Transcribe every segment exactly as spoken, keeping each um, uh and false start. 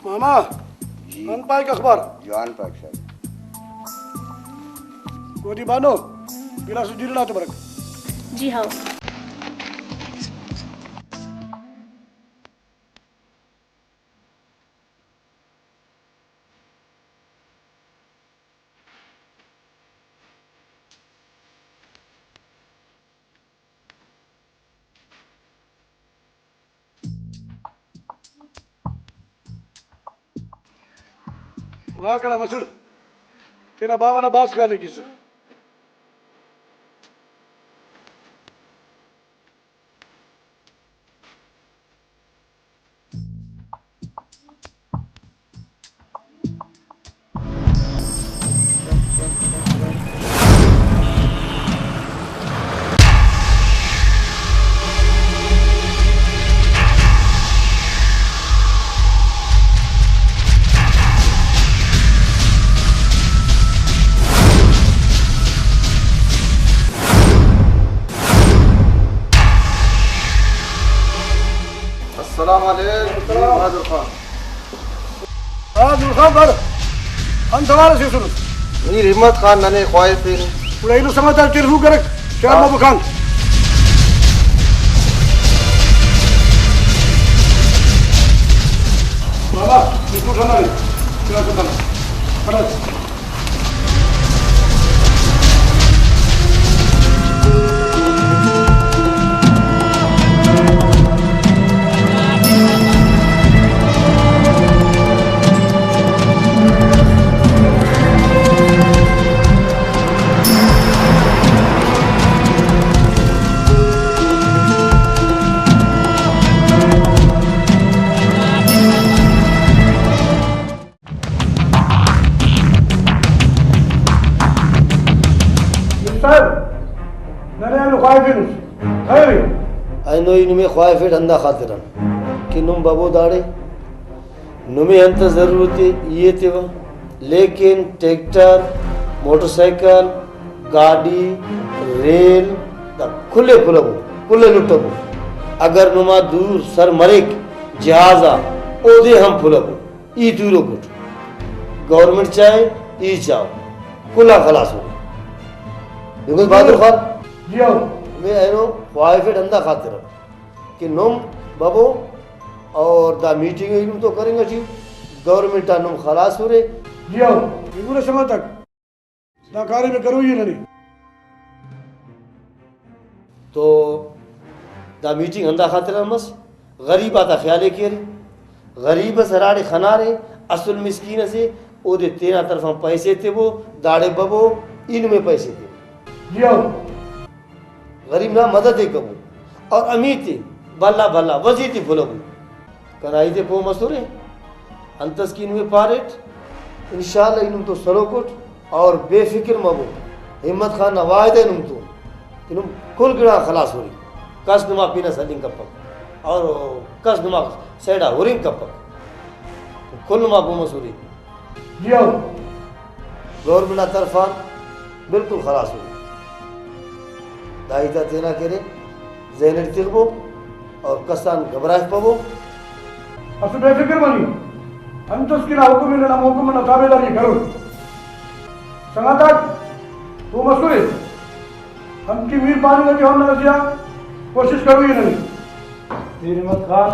ماما، جی۔ انت پائک اخبار؟ جوان پائک صاحب۔ گودی بانو، گلاس جیرنا تو برک۔ جی ہاؤ۔ واہ کنا مسڑ، تینا باوہ نا بھاز خیال ءِ کیسہ۔ السلام علیکم۔ السلام۔ بہادر خان۔ ہاں، نور خان بر، انت حوال اس ایسنس؟ میر ہمت خان ننے خواہفینے۔ گڑا اینو سنگت آک ٹیلیفون کرک، چار ہاں۔ بابو خان۔ بابا، یہ تو ٹھنڈا ہے۔ چلا سکتا۔ پڑھ۔ صاحب، ننے اینو خواہفینس، خیر ءِ؟ اینو ای نمے خواہفیٹ ہندا خاطر آن کہ نم ببو داڑے، نمے انت ضرورت ءِ، ای ایتیوہ، لیکن ٹریکٹر، موٹر سائیکل، گاڈی، ریل، دا کل ءِ پھلبو، کل ءِ لٹبو۔ اگر نما دور سر مریک جہاز آ، اودے ہم پھلبو۔ ای تورو کٹ۔ گورنمنٹ چاہے، ای چاہو، کل آن خلاص ہو۔ بالکل بہادر خان۔ جی ہاں۔ میں اینو خواہفیٹ ہندا خاطر کہ نم ببو اور دا میٹنگ ءِ نم تو کرنگ اٹی گورنمنٹ آن نم خلاص ہورے۔ جی ہاں۔ یہ پورا سمجھ تک۔ دا کاریم ءِ کروئی ءِ ننے۔ تو دا میٹنگ ہندا خاطر آن مس، غریب آتا خیال ءِ کیرے، غریب اس ہراڑے خنارے، اسل مسکین اسے، اودے تینا طرف آن پیسے تبو، داڑے ببو، ای نمے پیسے تبو۔ جی ہاں۔ غریب نا مدد ءِ کبو اور امیت ءِ بھلا بھلا وزیت ءِ پھلبو۔ کنا ہیت ءِ پہہ مسرے، انتس کہ ای نمے پاریٹ، انشاءاللہ ای نم تو سلوک اٹ اور بے فکر مبو۔ ہمت خان نا وعدہ ءِ نم تو کہ نم کل گڑا خلاص ہورے، کس نما پن اس ہلنگ کپک اور کس نما سائیڈ آ ہرنگ کپک، کل نما پہہ مسرے۔ جی ہاں۔ گورنمنٹ نا طرف آن بالکل خلاص ءِ۔ دا ہیت آ تینا کہ ارے، ذہن اٹ تخبو اور کس آن گھبرائفپبو۔ اسہ بے فکر منی، انتس کہ نا حکم ءِ، نن ہم حکم انا تابعداری ءِ کرون۔ سنگتاک، تو مسرے، ہم کہ میر پاننگ اٹی ہم ننا زیہا کوشش کروئی ءِ ننے۔ میر احمد خان،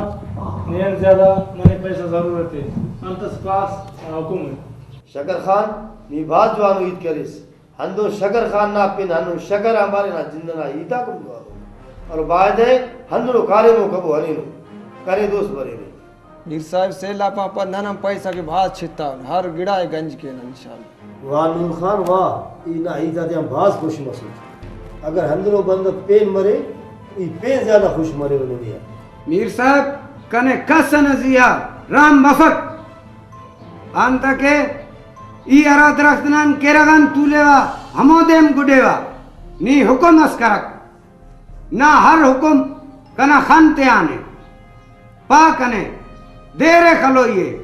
نے آن زیادہ ننے پیسہ ضرورت ءِ، انتس پاس، حکم ءِ۔ شکر خان، نی بھاز جوانو ہیت کریس۔ ہندن شکر خان نا پن ہندن شکر آنبار نا جند ئنا ہیت آک ہم جوانو۔ اور بایدے ہندنو کاریم ءِ کبو ہنینو، کنے دوست برینے۔ میر صاحب، سیل آ پاپا نن ہم پیسہ کہ بھاز چتاون، ہر گڑا ءِ گنج کینہ انشاءاللہ۔ واہ نور خان واہ، ای نا ہیت آتیان بھاز خوش مسٹ۔ اگر ہندنو بندغ پین مرے، ای پین زیادہ خوش مریرہ نمے آن۔ میر صاحب، کنے کس ئنا زیہا رحم مفک۔ انتکہ ای ہرا درخت نن کرغ آن تولوہ، ہمودے ہم گڈیوہ۔ نی حکم اس کرک۔ نا ہر حکم کنا خن تیانے۔ پا کنے، دیر ءِ خلوئی ءِ،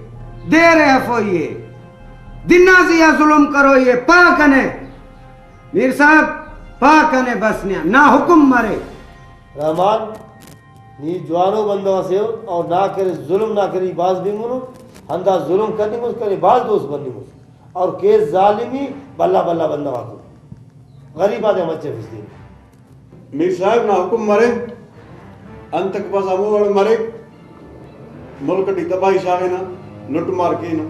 دیر ءِ ہفوئی ءِ، دن آ زیہا ظلم کروئی ءِ، پا کنے۔ میر صاحب، پا کنے بس نیا، نا حکم مرے۔ رحمان، نی جوانو بندغ اسے ءُ، اور نا کرے ظلم نا کرے ای بھاز بنگنو، ہندا ظلم کننگ اس، کنے بھاز دوست بننگ اس۔ اور کیس ظالمی بھلا بھلا بندغ آتون، غریب آتے مچ افس دین۔ میر صاحب نا حکم مرے، انتک بس ہمو وڑ مریک، ملک ٹی تباہی شاغنہ، لٹ مار کینہ،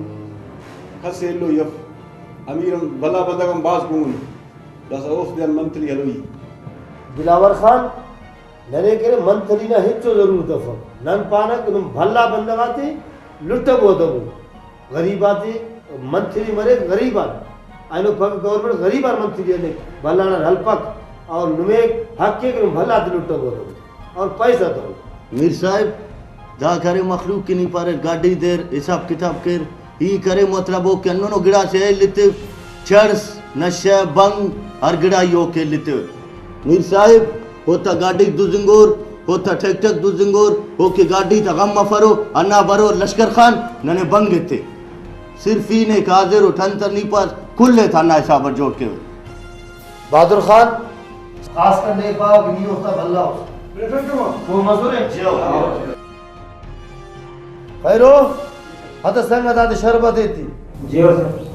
کس ایلوئی اف۔ امیر ہم بھلا بندغ ہم بھاز کون، داسہ اوفتے آن منتری ہلوئی۔ دلاور خان، ننے کرے منتری نا ہچو ضرورت افک۔ نن پانہ کہ نم بھلا بندغ آتے لٹبو تبو۔ غریب آتے منتری مریک، غریب آن اینو پک گورنمنٹ غریب آن منتری ہلیک، بھلا نا ہلپک، اور نمے حق ءِ کہ نم بھلا تے لٹبو تبو اور پیسہ تبو۔ میر صاحب، دا کرے مخلوق کہ نی پاریر گاڈی دیر، حساب کتاب کیر، ای کرے مطلب او کہ ہندنو گڑاسے ایلتو، چڑس، نشہ، بنگ، ہر گڑا ای اوکے ایلتو۔ میر صاحب، اوتا گاڈیک دزنگور، اوتا ٹریکٹرک دزنگور، اوکے گاڈی تا غم مفرو، ہندا برور لشکر خان ننے بنگ ایتے۔ صرف ای نے کہ حاضر اٹ انتر نی پاس، کل ءِ تا ہندا حساب اٹ جوڑ کیوہ۔ بہادر خان، خاص کر نے پاوہ کہ نی اوفتا بھلا اس۔ او مسنے؟ خیرو، ہتہ سنگت آتے شربت ایتی۔ جی ہو سر۔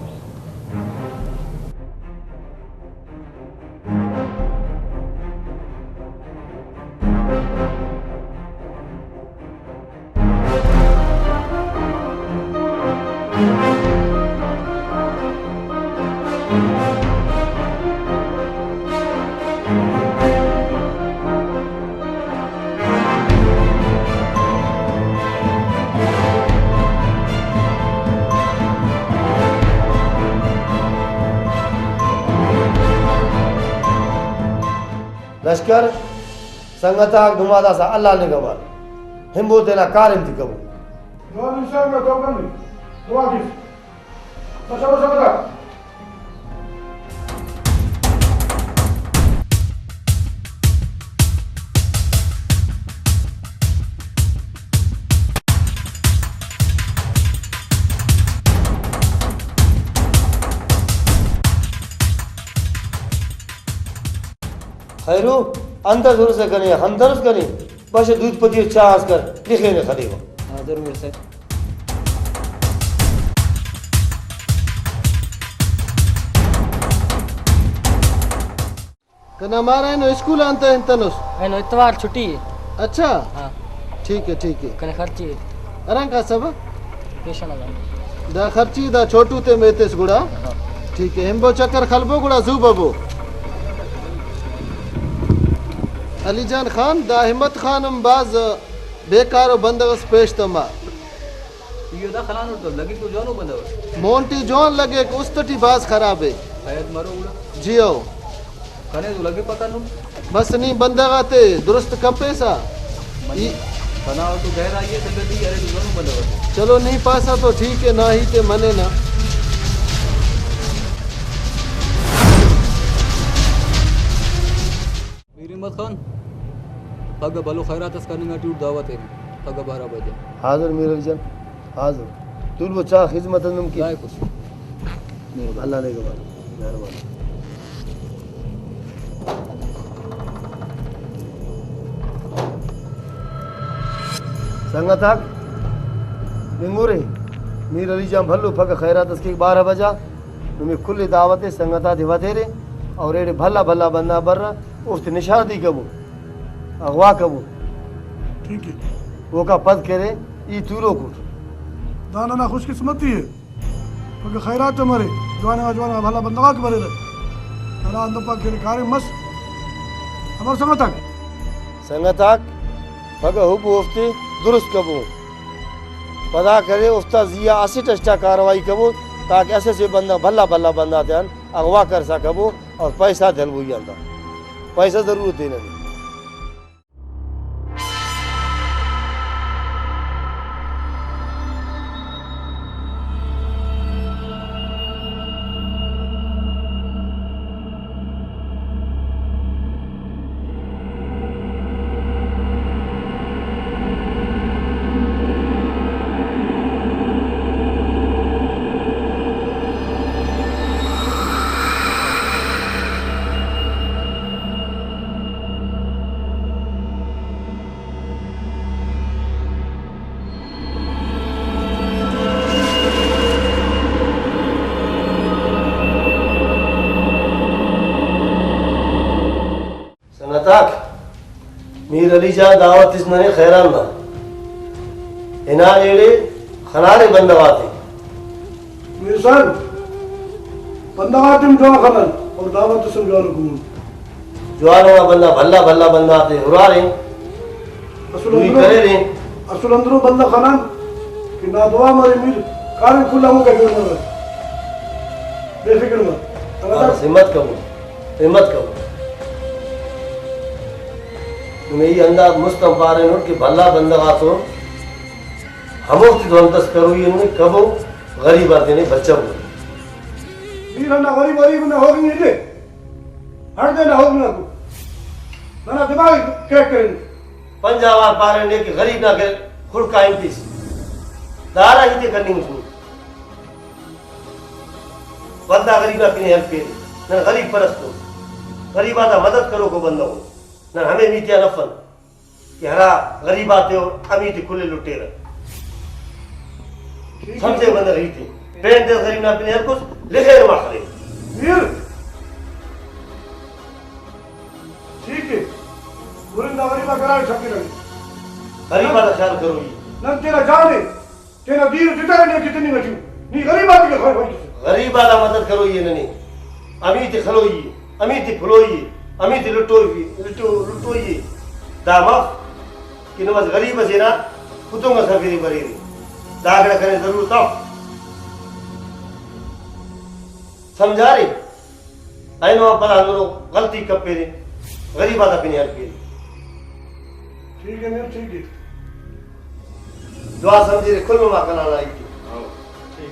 لشکر، سنگت آک، نما داسہ اللہ نگہبان۔ ہمبو تینا کاریم تے کبو۔ جوان انشاءاللہ تو کن دعا کیس۔ بس، بس، بس۔ خیرو، اندر درس کنے، ہم درس کنے، بش دودھ پتی چاہ اس کر، لخینے خلیوہ۔ حاضر میر صاحب۔ کنا مار اینو اسکول آن تہ انتنس؟ اینو اتوار چھٹی ءِ۔ اچھا۔ ہاں۔ ٹھیک ہے، ٹھیک ہے۔ کنے خرچی ءِ۔ اران کا سبب؟ پیشن آ۔ دا خرچی دا چھوٹو تے میتس گڑا۔ ہاں۔ ٹھیک ہے، ہمبو چکر خلبو گڑا زو ببو۔ علی جان خان، دا ہمت خان ہم بھاز بیکارو بندغ اس پیش تما۔ ایہو دا خلانٹ تو لگک تو جوانو بندغ ئس۔ مون ٹی جوان لگک، است ٹی بھاز خراب ءِ۔ خیر مرو گڑا۔ جی ہو۔ کنے تو لگپکہ نم۔ بس نی بندغ آتے درست کپیسہ۔ منی ای- کنا تو گہرائی ءِ سنگتی ارے تو جوانو بندغ ئس۔ چلو نی پاسہ تو ٹھیک ءِ، نا ہیت ءِ مننہ۔ میر ہمت خان، پگہ بھلو خیرات اس کننگ ٹی اٹ دعوت ارے، پگہ بارہ بجہ۔ حاضر میر علی جان، حاضر۔ تولبو چا خذمت اس نم کی۔ ضائع کس۔ مہربان۔ اللہ نے گواہ۔ مہربان۔ سنگت آک، بنگورے، میر علی جان بھلو پگہ خیرات اس کیک بارہ بجہ۔ نمے کل دعوت ءِ، سنگت آتے ودیرے اور ایڑے بھلا بھلا بندغ برہ، اوفتے نشاندہی کبو، اغوا کبو۔ ٹھیک ہے۔ اوکا پد کرے ای تولوک اٹ۔ دا ننا خوش قسمتی ءِ۔ پگہ خیرات ءِ مرے، جوان آ جوان آ بھلا بندغ آک بریرہ۔ اللہ ہندن پاک کرے کاریم مس۔ امر سنگت آک۔ سنگت آک، پگہ حب اوفتے درست کبو۔ پدا کرے اوفتا زیہا اسٹ اسٹا کاروائی کبو تاکہ اسہ اسہ بندغ بھلا بھلا بندغ آتیان اغوا کرسا کبو اور پیسہ تے ہلبو ای آن تا۔ پیسہ ضرورت ءِ ننے۔ میر علی جان، دعوت اس ننے خیران نا۔ ہنار ایڑے خنارے بندغ آتے۔ میر حسین، بندغ آتے ہم جوان خنان اور دعوت اس ہم جوان حکم۔ جوان ہوا بندغ، بھلا بھلا بندغ آتے ہرارے۔ اصل دوئی اندرو، کریرے۔ اصل اندرو بندغ خنان کہ نا دعا مرے میر، کاریم کل ہمو کہ جوڑ مرے۔ بے فکر مر۔ بس ہمت کبو، ہمت کبو۔ نمے ای ہندا مست آن پارینٹ کہ بھلا بندغ آتون ہموفتے تو انتس کروئی انت، کبو غریب آتینے بچبو۔ میر ہندا غریب، غریب نا ہوغنگ ءِ دے۔ ہڑدے نا ہوغنگ نا کو۔ ننا دماغ کریک کرین۔ پنجاہ وار پارین نے کہ غریب نا کہ خڑکا ہنتس۔ دارا ہیتے کننگ اس۔ ولدا غریب نا پن ءِ ہیلپ کیرے۔ نن غریب پرست ان۔ غریب آتا مدد کروکو بندغ ان۔ نن ہمے میتیان افن کہ ہرا غریب آتے او، امیتے کل ءِ لٹیرہ۔ ٹھیک ہے۔ سمجھے بندغ ہیتے۔ پین دے غریب نا پن ءِ ہلکس، لخیر ما خلے۔ میر۔ ٹھیک ہے۔ گرندا غریب آ کرا شکل ہے۔ غریب آتا خیال کروئی۔ نن تینا جان ہے۔ تینا دیر ٹٹرے نے کہ تننگ اٹی نی غریب آتے کہ خواہے بھائی کسے۔ غریب آتا مدد کروئی ہے ننے۔ امیتے خلوئی ہے، امیتے پھلوئی ہے، امیتے لٹوئی، لٹو-، لٹوئی ہے۔ دا مف کہ نماز غریب اسے نا کتنگ اس ہرفیرے بریرے۔ دا گڑا کنے ضرورت اف۔ سمجھارے؟ اینو آن پدا ہندنو غلطی کپیرے، غریب آتا پن ءِ ہلپیرے۔ ٹھیک ہے میر، ٹھیک ہے۔ دعا سمجھیرے کل ما کنا نا ایتے۔ ہاں، ٹھیک۔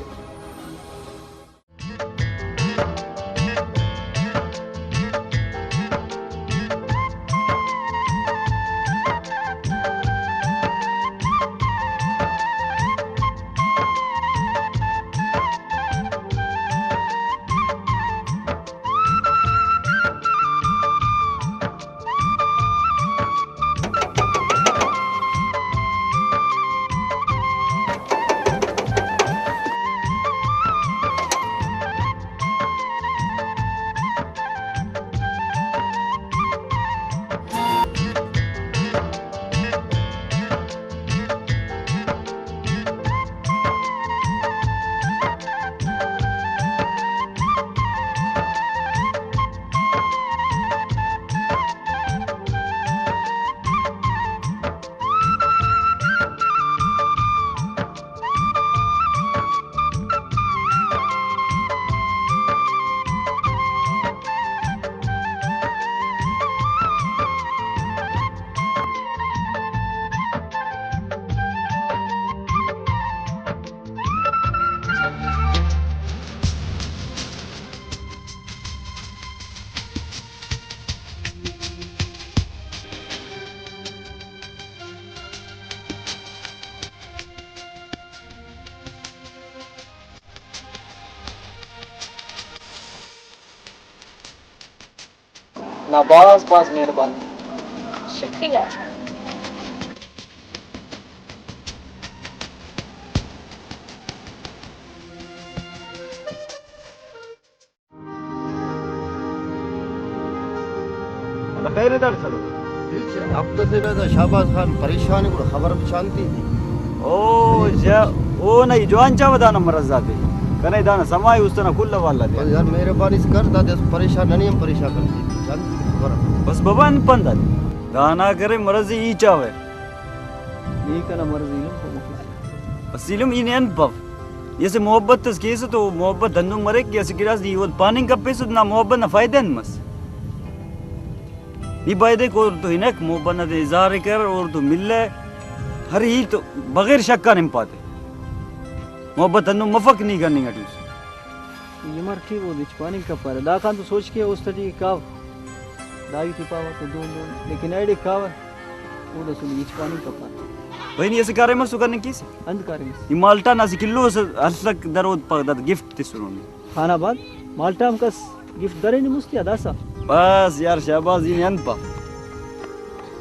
نا بھاز بھاز مہربانی۔ شکریہ۔ دا پہرے دار سلو۔ ہفتہ سے زیادہ شہباز خان پریشان ہے، گڑا خبر بھی شانتی تھی۔ او جا، او نہیں، جوان چاوہ دانا مرض آتے۔ کنے دانا سمائی استنا کل والا دے۔ بس یار مہربانی سے کر، دا دے پریشان، ننی ہم پریشان کر دی۔ شانتی تھی خبر۔ بس بابا ان پندہ۔ دانا کرے مرض ای چاوہ۔ نی کنا مرض ایلم تو مفیس۔ بس ایلم ای نے ان پو۔ اسہ محبت اس کیسہ تو محبت ہندن مریک کہ اسہ گڑاس نی اود پاننگ کپیسہ تو نا محبت نا فائدہ انت مس۔ نی بایدے کہ اوڑتون ہنک، محبت نا دے اظہار ءِ کر، اوڑتون ملہ، ہر ہیت بغیر شک آن ہنپاتے۔ محبت ہندن مفک نی کننگ اٹی اس۔ ای امر کیوہ اودے ہچ پاننگ کپرہ۔ داکان تو سوچ کیوہ است ٹی کاو۔ دا ہیت ءِ پاوہ تو دہن دہن۔ لیکن ایڑے کاوہ۔ اود اسل ہچ پاننگ کپرہ۔ بھئی نی اسہ کاریم اس تو کننگ کیسہ۔ انت کاریم اس؟ ای مالٹا نا اسہ کلو اس ہلسک درود پاک داد گفٹ تسنو نی۔ خان آباد مالٹا ہم کس گفٹ درینے مستی آ داسہ۔ بس یار شہباز ای نے انت پا۔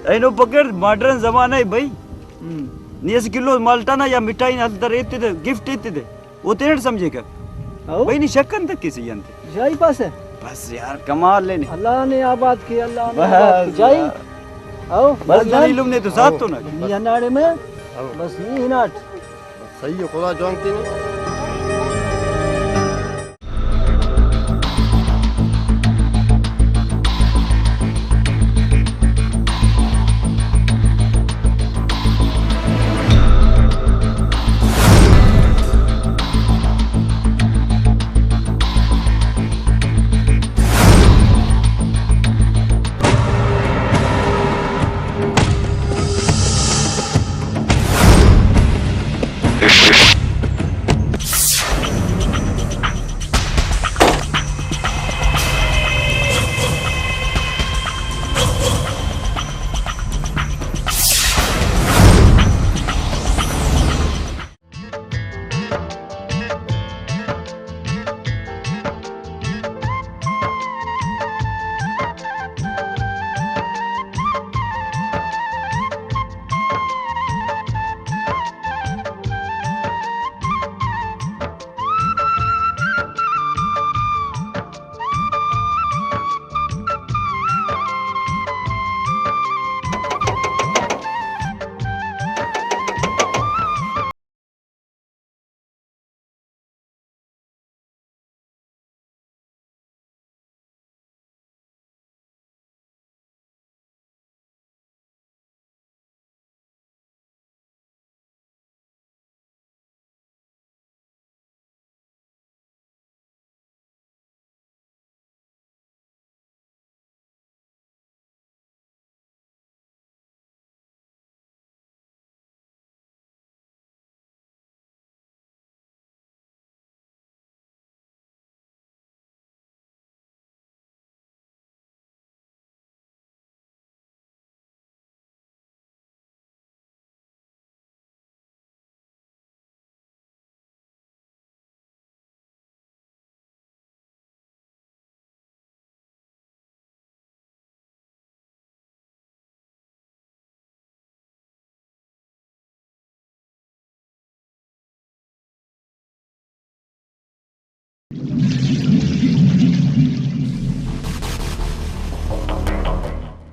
اینو پکڑ ماڈرن زمانہ ءِ بھئی۔ ہم۔ نی اسہ کلو مالٹا نا یا مٹھائی نا ہلدر ایتے تہ، گفٹ ایتے تہ۔ او تینٹ سمجھیکہ۔ او؟ بھئی نی شک انت کیسہ ای انت۔ جائی پاسہ۔ بس یار کمال نے۔ اللہ نے آباد کے، اللہ نے بس آباد کے۔ جائی۔ یار۔ او، بس بس نن جان۔ ایلم نے تو ساتھ تو نا۔ نی ہنداڑے مہ، او۔ بس نی ہناٹ۔ صحیح ہے، خدا جوان تینے۔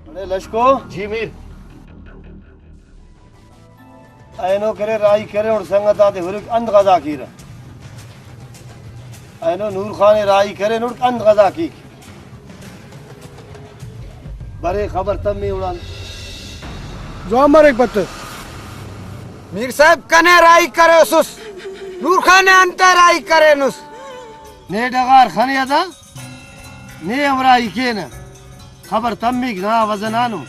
اڑے لشکو۔ جی میر۔ اینو کرے راہی کرے، اور سنگت آتے ہرک اند غذا کیرہ۔ اینو نور خان راہی کرے، نوڑ اند غذا کیک۔ برے خبر تمے اوڑان۔ جوان مریک پتہ۔ میر صاحب کنے راہی کریسس، نور خان انت راہی کرینس؟ نے ڈغار خنے ادا، نے ہم راہی کینہ۔ خبر تمک نا وزن آنو۔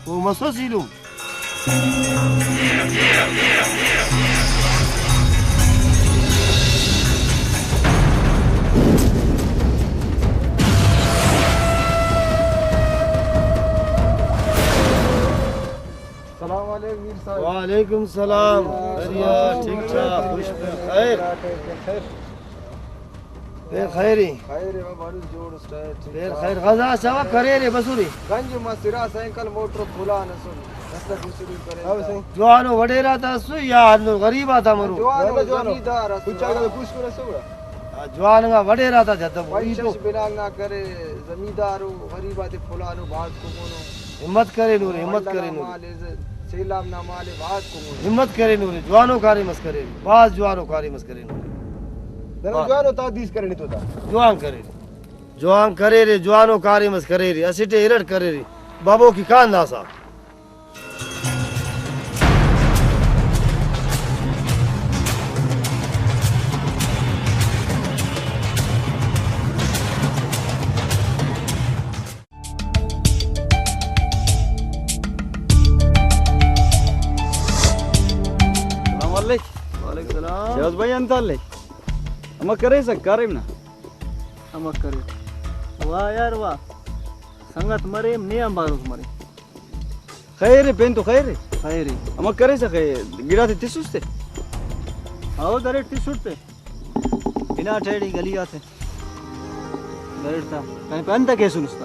او مسوس ایلم۔ السلام علیکم میر صاحب۔ وعلیکم السلام۔ خیریت، ٹھیک ٹھاک، خوش خیر۔ خیر۔ پین خیری۔ خیر اے، بھاز جوڑ اس، ٹائٹ، ٹھیک پین ٹھاک۔ خیر، غذا سوا کریرے بسوری۔ گنج مسرا سائیکل موٹر پھلان اسن۔ دستہ بسوری کرے۔ ہاں، صحیح۔ جوانو وڈیرا تا اسو یا ہندن غریب آتا مرو؟ جوانو، جوانو۔ زمیندار اسو۔ کچھ آگے پوچھ کر اسو گڑا۔ ہاں، جوان انگا وڈیرا تا جدہ بو۔ پنچ ای تو۔ شش بناک نا کرے، زمیندارو، غریب آتے پھلانو، بھاز کمونو۔ ہمت کرینورے، ہمت کرینورے۔ مال اے، سیلاب نا مال اے، بھاز کمونو۔ ہمت کرینورے، جوانو کاریم اس کریرے، بھاز جوانو کاریم اس کریرے۔ ننا جوانو تادیس کرینے تو تا۔ جوان کریرے۔ جوان کریرے، جوانو کاریم اس کریرے، اسٹ ارٹ کریرے۔ بابو کی کان داسا۔ السلام علیکم۔ وعلیکم السلام۔ شہباز بھائی، انت حال ءِ؟ امر کریسہ کاریم نا؟ امر کرے۔ واہ یار واہ۔ سنگت مرے، نے آن باروک مرے۔ خیر ءِ، پین تو خیر ءِ۔ خیر ءِ۔ امر کریسہ خیر، گڑاتے تسس تے؟ ہاؤ، دریٹ تسٹ تے۔ ہناٹ ایڑے گلی آتے۔ دریٹ تا۔ کنے پہ انت کیسن استا؟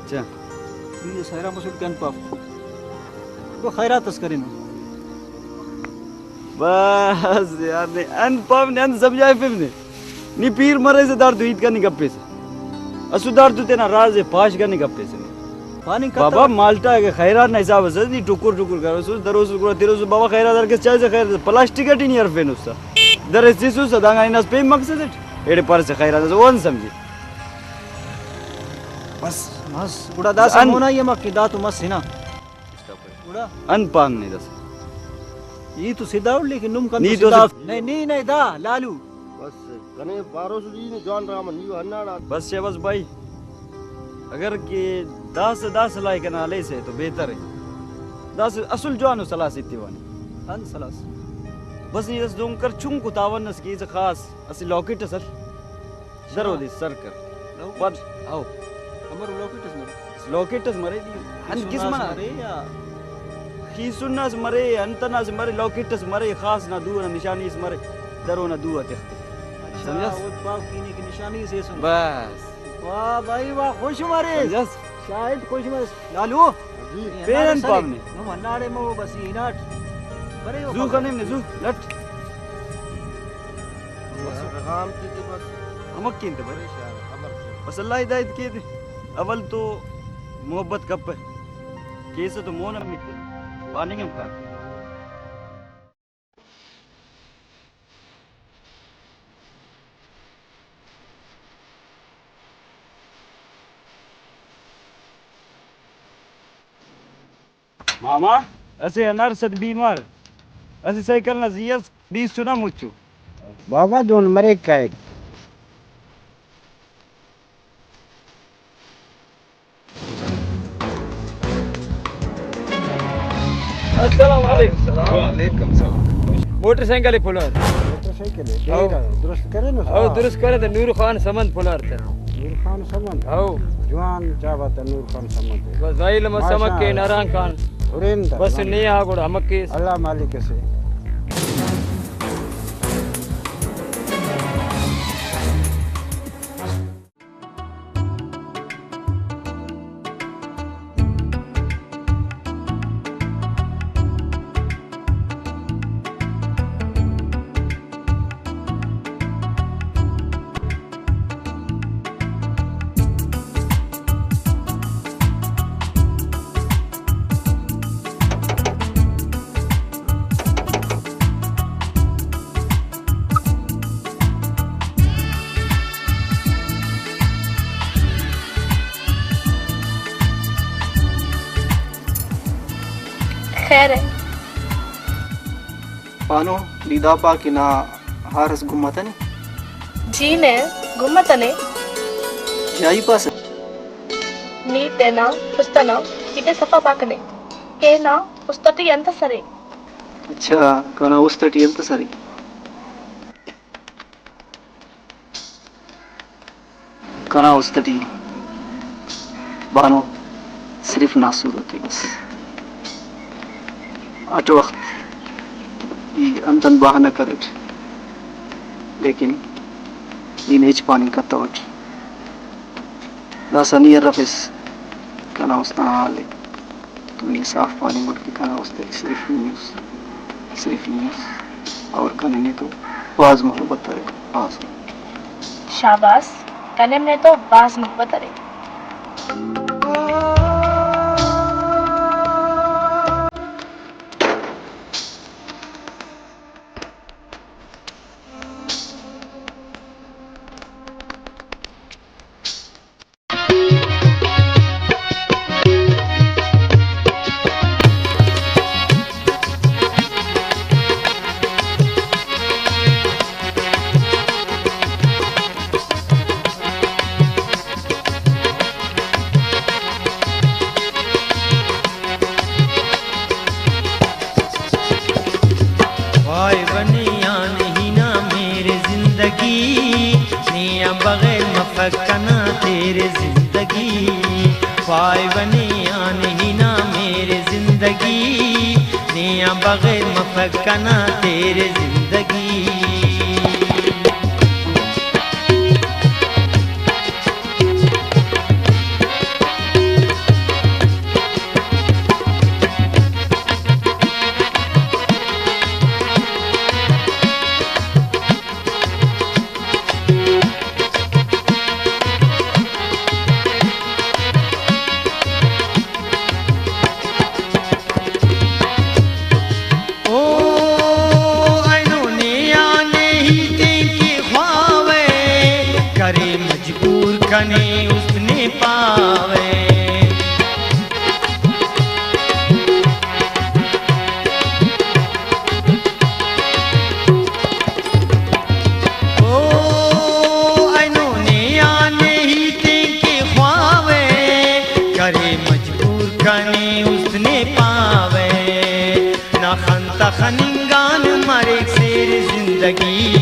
اچھا۔ ای سیرا مسل کن پاپ۔ تو خیرات اس کرینو۔ بس یار، نے انت پاپ نے انت سمجھائفم نے۔ نی پیر مریسہ داڑتو ہیت کننگ کپیسہ۔ اسو داڑتو تینا راز ءِ پاش کننگ کپیسہ نے۔ پاننگ بابا، کتوٹ۔ مالٹا اگہ خیرات نا حساب اس نی ٹکر ٹکر کروسس، دروسس گڑا تروسس، بابا خیرات ہر کس چائسہ، خیرات پلاسٹک اٹی نی ہرفینس تہ۔ درس تسوسہ، دانگان ہناس پین مقصد اٹ۔ ایڑے پارسہ خیرات اس، او انت سمجھے؟ بس۔ بس، گڑا داسہ ان- مونا ای امک کہ دا تو مس ہنا۔ گڑا؟ انت پانگ نے داسہ؟ ای تو سدھا اٹ، لیکن نم کن نی تو تو سدھا سدھا اٹ۔ نہیں، نی، نہیں، دا، لالو۔ بس، کنے باروس ای نے جوان ڈرامہ، نی و ہناڑا۔ بس شہباز بھائی، اگر کہ داسہ دا صلاح کنا ہلیسہ تو بہتر ءِ۔ داسہ اصل جوانو صلاح سے ایتیوہ نے۔ انت صلاح سے؟ بس نی داسہ دہن کر، چنکو تاون اس کیسہ خاص، اسہ لاکٹ اس ہل۔ درو دے سر کر۔ لاکٹ؟ پد، ہو۔ امر لاکٹ اس مرے؟ لاکٹ اس مرے دی۔ انت خیسن قسم اس نا؟ مرے یا؟ خیسن اس مرے، انت ئنا اس مرے، لاکٹ اس مرے، خاص نا دو ئنا نشانی اس مرے، درو نا دو آ تختے۔ اچھا، سمجھس؟ او پاو کینے کہ نشانی اس ایسن۔ بس۔ واہ بھائی واہ، خوش مریس۔ سمجھس؟ شاہد خوش مریس۔ لالو۔ جی۔ اے پین ہنداڑے پاو سلے۔ نے۔ نم ہنداڑے مو بس ای ہناٹ۔ برے او زو خبر۔ خنیم نے زو، لٹ۔ بس غام تے تے بس۔ ہمک کین تے برے۔ پریشان خبر تے۔ بس اللہ ہدایت کے تے۔ اول تو محبت کپہ۔ کیسہ تو مون ہم متنے۔ پاننگ ہم کان۔ ماما، اسہ انارس اٹ بیمار، اسہ سائیکل نا زی اس بیست چنا مچو۔ بابا دہن مریک کائک۔ السلام علیکم۔ وعلیکم السلام۔ موٹر سائیکل پلار۔ موٹر سائیکل ءِ؟ ہو۔ دیر درست کرینس؟ ہو، درست کرے تے نور خان سمند پلار تے۔ نور خان سمند؟ ہو۔ جوان جاگہ تے نور خان سمند تے۔ بس بھائی لمس ماشاء ہمک کے اللہ۔ نران خان۔ ہرین تا بس نران۔ نے آ گڑا ہمک کیس۔ اللہ مالک اسے۔ خیر ءِ۔ پانو، نی دا پا کہ نا ہار اس گمتنے؟ جی نے، گمتنے۔ یا ای پاسہ؟ نی تینا است ئنا ہیت ءِ صفا پاکنے کہ نا است ٹی انت ئس ارے؟ اچھا، کنا است ٹی انت ئس ارے؟ کنا است ٹی بانو صرف ناسور تے بس۔ ہٹ وخت ای انت انت بہانہ کریٹ، لیکن ای نے ہچ پاننگ کتوٹ۔ داسہ نی ارفس کنا است نا حال ءِ۔ تو نی صاف پاننگ اٹ کہ کنا است ٹی صرف نی اس، صرف نی اس، اور کنے نے تو بھاز محبت ارے، بھاز۔ شاباس، کنے نے تو بھاز محبت ارے۔ پائے بنے آن ہی نا میرے زندگی، نے آن بغیر مفک کنا تیرے زندگی۔ پائے بنے آن ہی نا میرے زندگی، نے آن بغیر مفک کنا تیرے زندگی۔ کنے حسن پاوے۔ او اینو نے آ نے ہیتیں کہ خواوے، کرے مجبور کنے حسن پاوے۔ نا خن تا خننگان مریک سیر زندگی،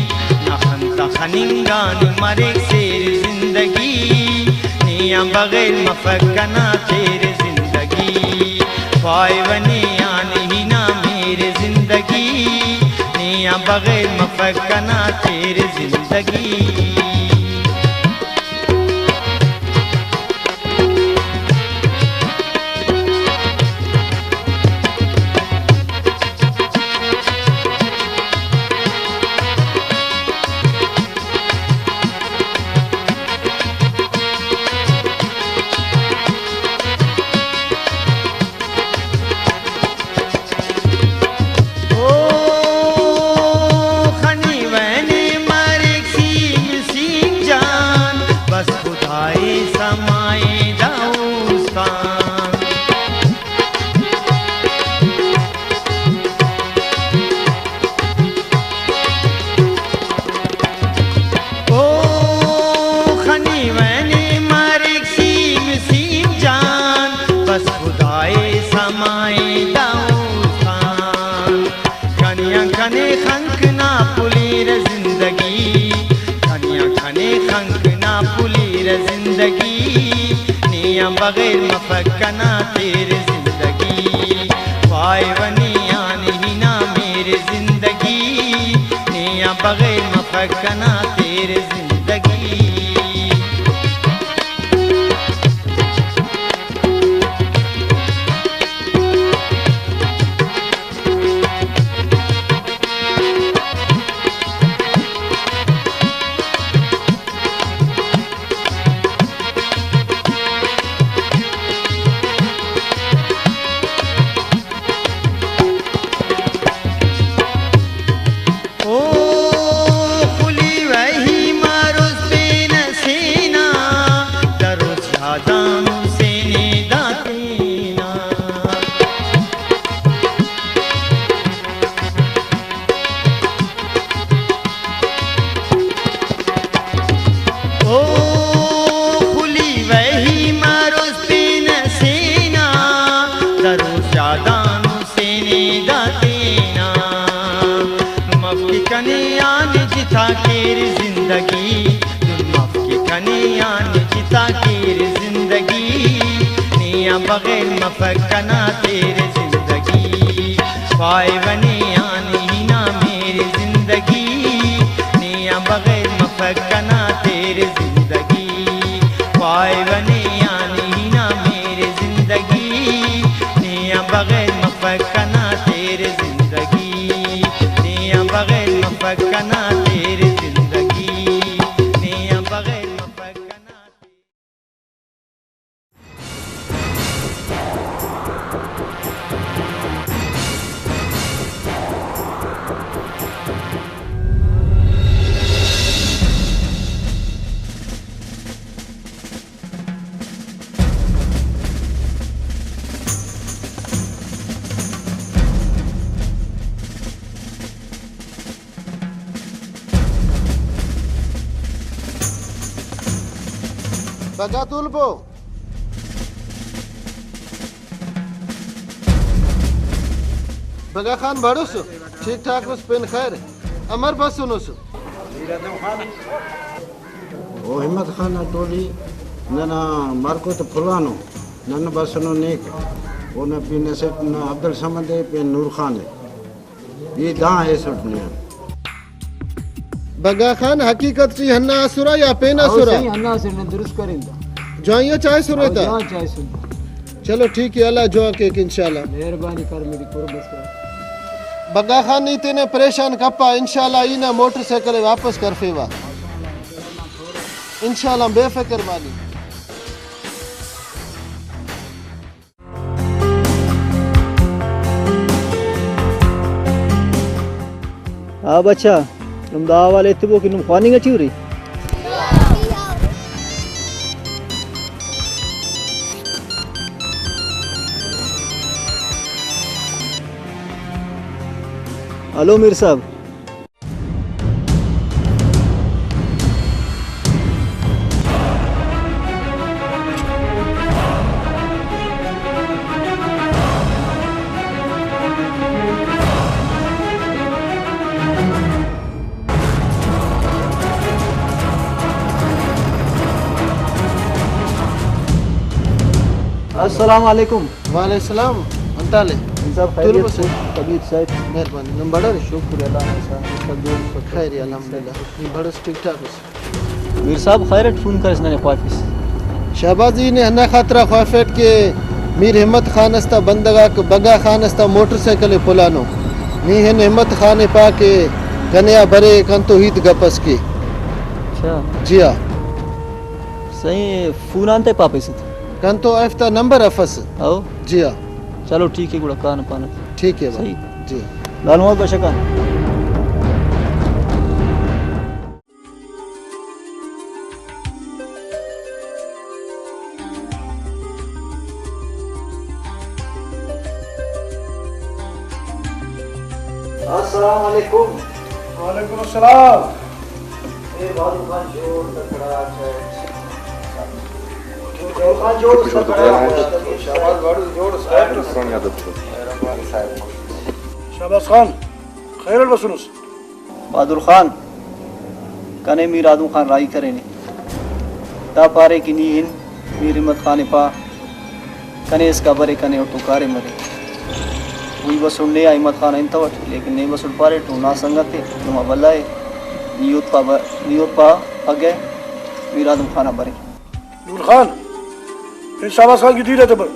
نا خن تا خننگان مریک سیر زندگی، نے آن بغیر مفک کنا تیر زندگی۔ پائیوہ نے آن ہی نا میر زندگی، نے آن بغیر مفک کنا تیر زندگی۔ او خنی وینی مریک سیم سیم جان، بس خدائے سمائے دا اوستان۔ او خنی وینی مریک سیم سیم جان، بس خدائے سمائے دا اوستان۔ کنے آن کنے خنک نا پلیر زندگی، کنے آن کنے خنک نا پلیر زندگی، نے آن بغیر مفک کنا تیر زندگی۔ پائیوہ نے آن ہی نا میر زندگی، نے آن بغیر مفک کنا تیر زندگی۔ او خلی وہی مروز پین سینا، دروز یادان حسین دا تینا۔ او خلی وہی مروز پین سینا، دروز یادان حسین دا تینا۔ مف کہ کنے آن جتا کیر زندگی، مف کہ کنے آن جتا کیر زندگی، نے آن بغیر مفک کنا تیر زندگی۔ پائیوہ نے آن ہی نا میر زندگی، نے آن بغیر مفک کنا تیر زندگی۔ پائیوہ نے آن ہی نا میر زندگی، نے آن بغیر مفک کنا تیر زندگی، نے آن بغیر مفک کنا تیر زندگی، نے آن بغیر مفک کنا تیر۔ بگا تولبو۔ بگا خان بڑوس، ٹھیک ٹھاک بس پین خیر۔ امر بسنس؟ او ہمت خان نا ٹولی ننا مرکو تو پھلانو، نن بسنو نیک۔ اونا پن اسٹ نا عبدالصمد ءِ، پین نور خان ءِ۔ ای داں ایسٹ نے۔ بگا خان، حقیقت ٹی ہندا اسرا یا پین او اسرا؟ صحیح، ہندا اسر نے درست کرین دا۔ جوائیاں چائسرے او تا؟ جوان چائسن۔ چلو ٹھیک ہے، اللہ جوان کیک انشاءاللہ۔ مہربانی کر میری قرب اس کر۔ بگا خان، نی تینے پریشان کپا، انشاءاللہ ای نا موٹر سائیکل ءِ واپس کرفیوا۔ انشاءاللہ بے فکر مانی۔ ہاں بچہ، نم دا حوال ایتبو کہ نم خواننگ ٹی ارے؟ ہلو میر صاحب۔ السلام علیکم۔ وعلیکم السلام۔ انتالے؟ انصاف خیریت تولو بس۔ سے؟ طبیعت صحت؟ مہربانی۔ نم بڑ ئے؟ شکر اللہ نا احسان۔ سب جوڑ سب خیر ای، الحمدللہ۔ نی بڑ ئس، ٹھیک ٹھاک ئس؟ میر صاحب خیر اٹ فون کریس ننے خوافس۔ شہباز ای نے ہندا خاطرا خوافیٹ کہ میر ہمت خان اس تا بندغ آک بگا خان اس تا موٹر سائیکل ءِ پلانو۔ نی ہن ہمت خان ءِ پا کہ کنے آ برے، کنتو ہیت گپ اس کے۔ اچھا۔ جی ہاں۔ صحیح، فون آن تے پاپیسہ۔ کنتو ایف تا نمبر افس۔ او۔ جی ہاں۔ چلو ٹھیک ہے، گڑا کان پانہ۔ ٹھیک ہے بھائی۔ صحیح۔ جی۔ لال محمد بشکان۔ السلام علیکم۔ وعلیکم السلام۔ اے بہادر خان جوڑ تکڑا چیٹ۔ بہادر خان جوڑ تکڑا۔ شہباز بہادر جوڑ۔ شہباز خان، خیر اٹ بسنس؟ بہادر خان، کنے میر آدم خان راہی کرینے۔ دا پارے کہ نی ہن میر ہمت خان ءِ پا، کنے اسکا برے، کنے اوڑتون کاریم مرے۔ وئی بسٹ نے آ ہمت خان انت اٹ، لیکن نے بسٹ پاریٹ او نا سنگت ءِ، نما بھلا ءِ۔ نی اوتپا ب-، نی اوتپا پگہ میر آدم خان آ برے۔ نور خان، پین شہباز خان کی ڈیل آتے بر۔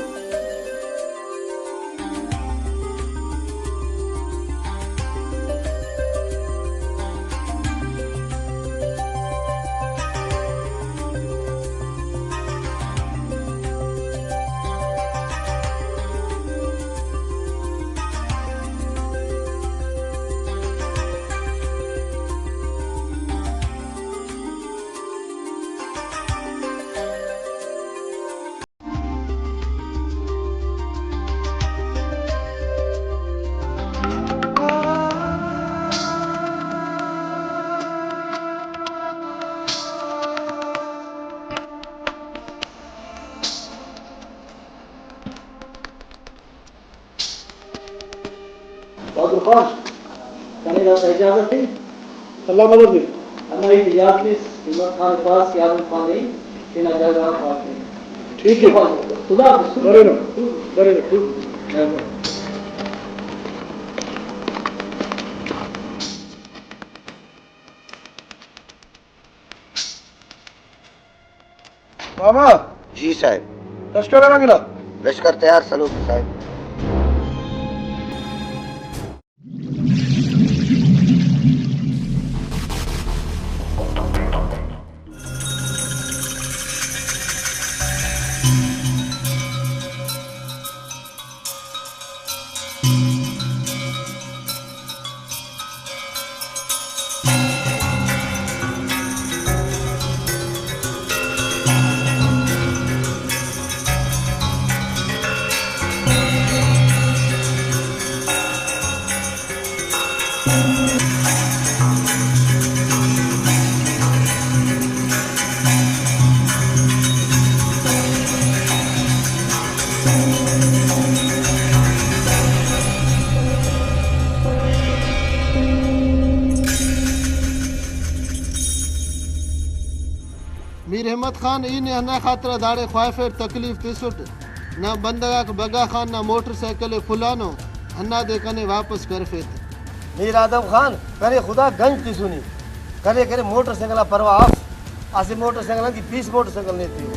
بہادر خان، کنے داسہ اجازت ءِ؟ اللہ مدد مس۔ ہندا ہیت ءِ یات مس، ہمت خان ءِ پاس کہ آدم خان ءِ تینا جاگہ غا پاس ءِ۔ ٹھیک ءِ۔ خدا حافظ۔ برینہ، برینہ، ٹھیک۔ مہربانی۔ ماما۔ جی صاحب۔ لشکر ہرنگ نا؟ لشکر تیار سلوک صاحب۔ میر ہمت خان، ای نے ہندا خاطرا داڑے خواہفیٹ تکلیف تسٹ، نا بندغ آک بگا خان نا موٹر سائیکل ءِ پھلانو، ہندادے کنے واپس کرفیت۔ میر آدم خان، کنے خدا گنج تسنی، کنے کنے موٹر سائیکل آ پرواہ اف، اسہ موٹر سائیکل آن کہ بیس موٹر سائیکل نے تیو۔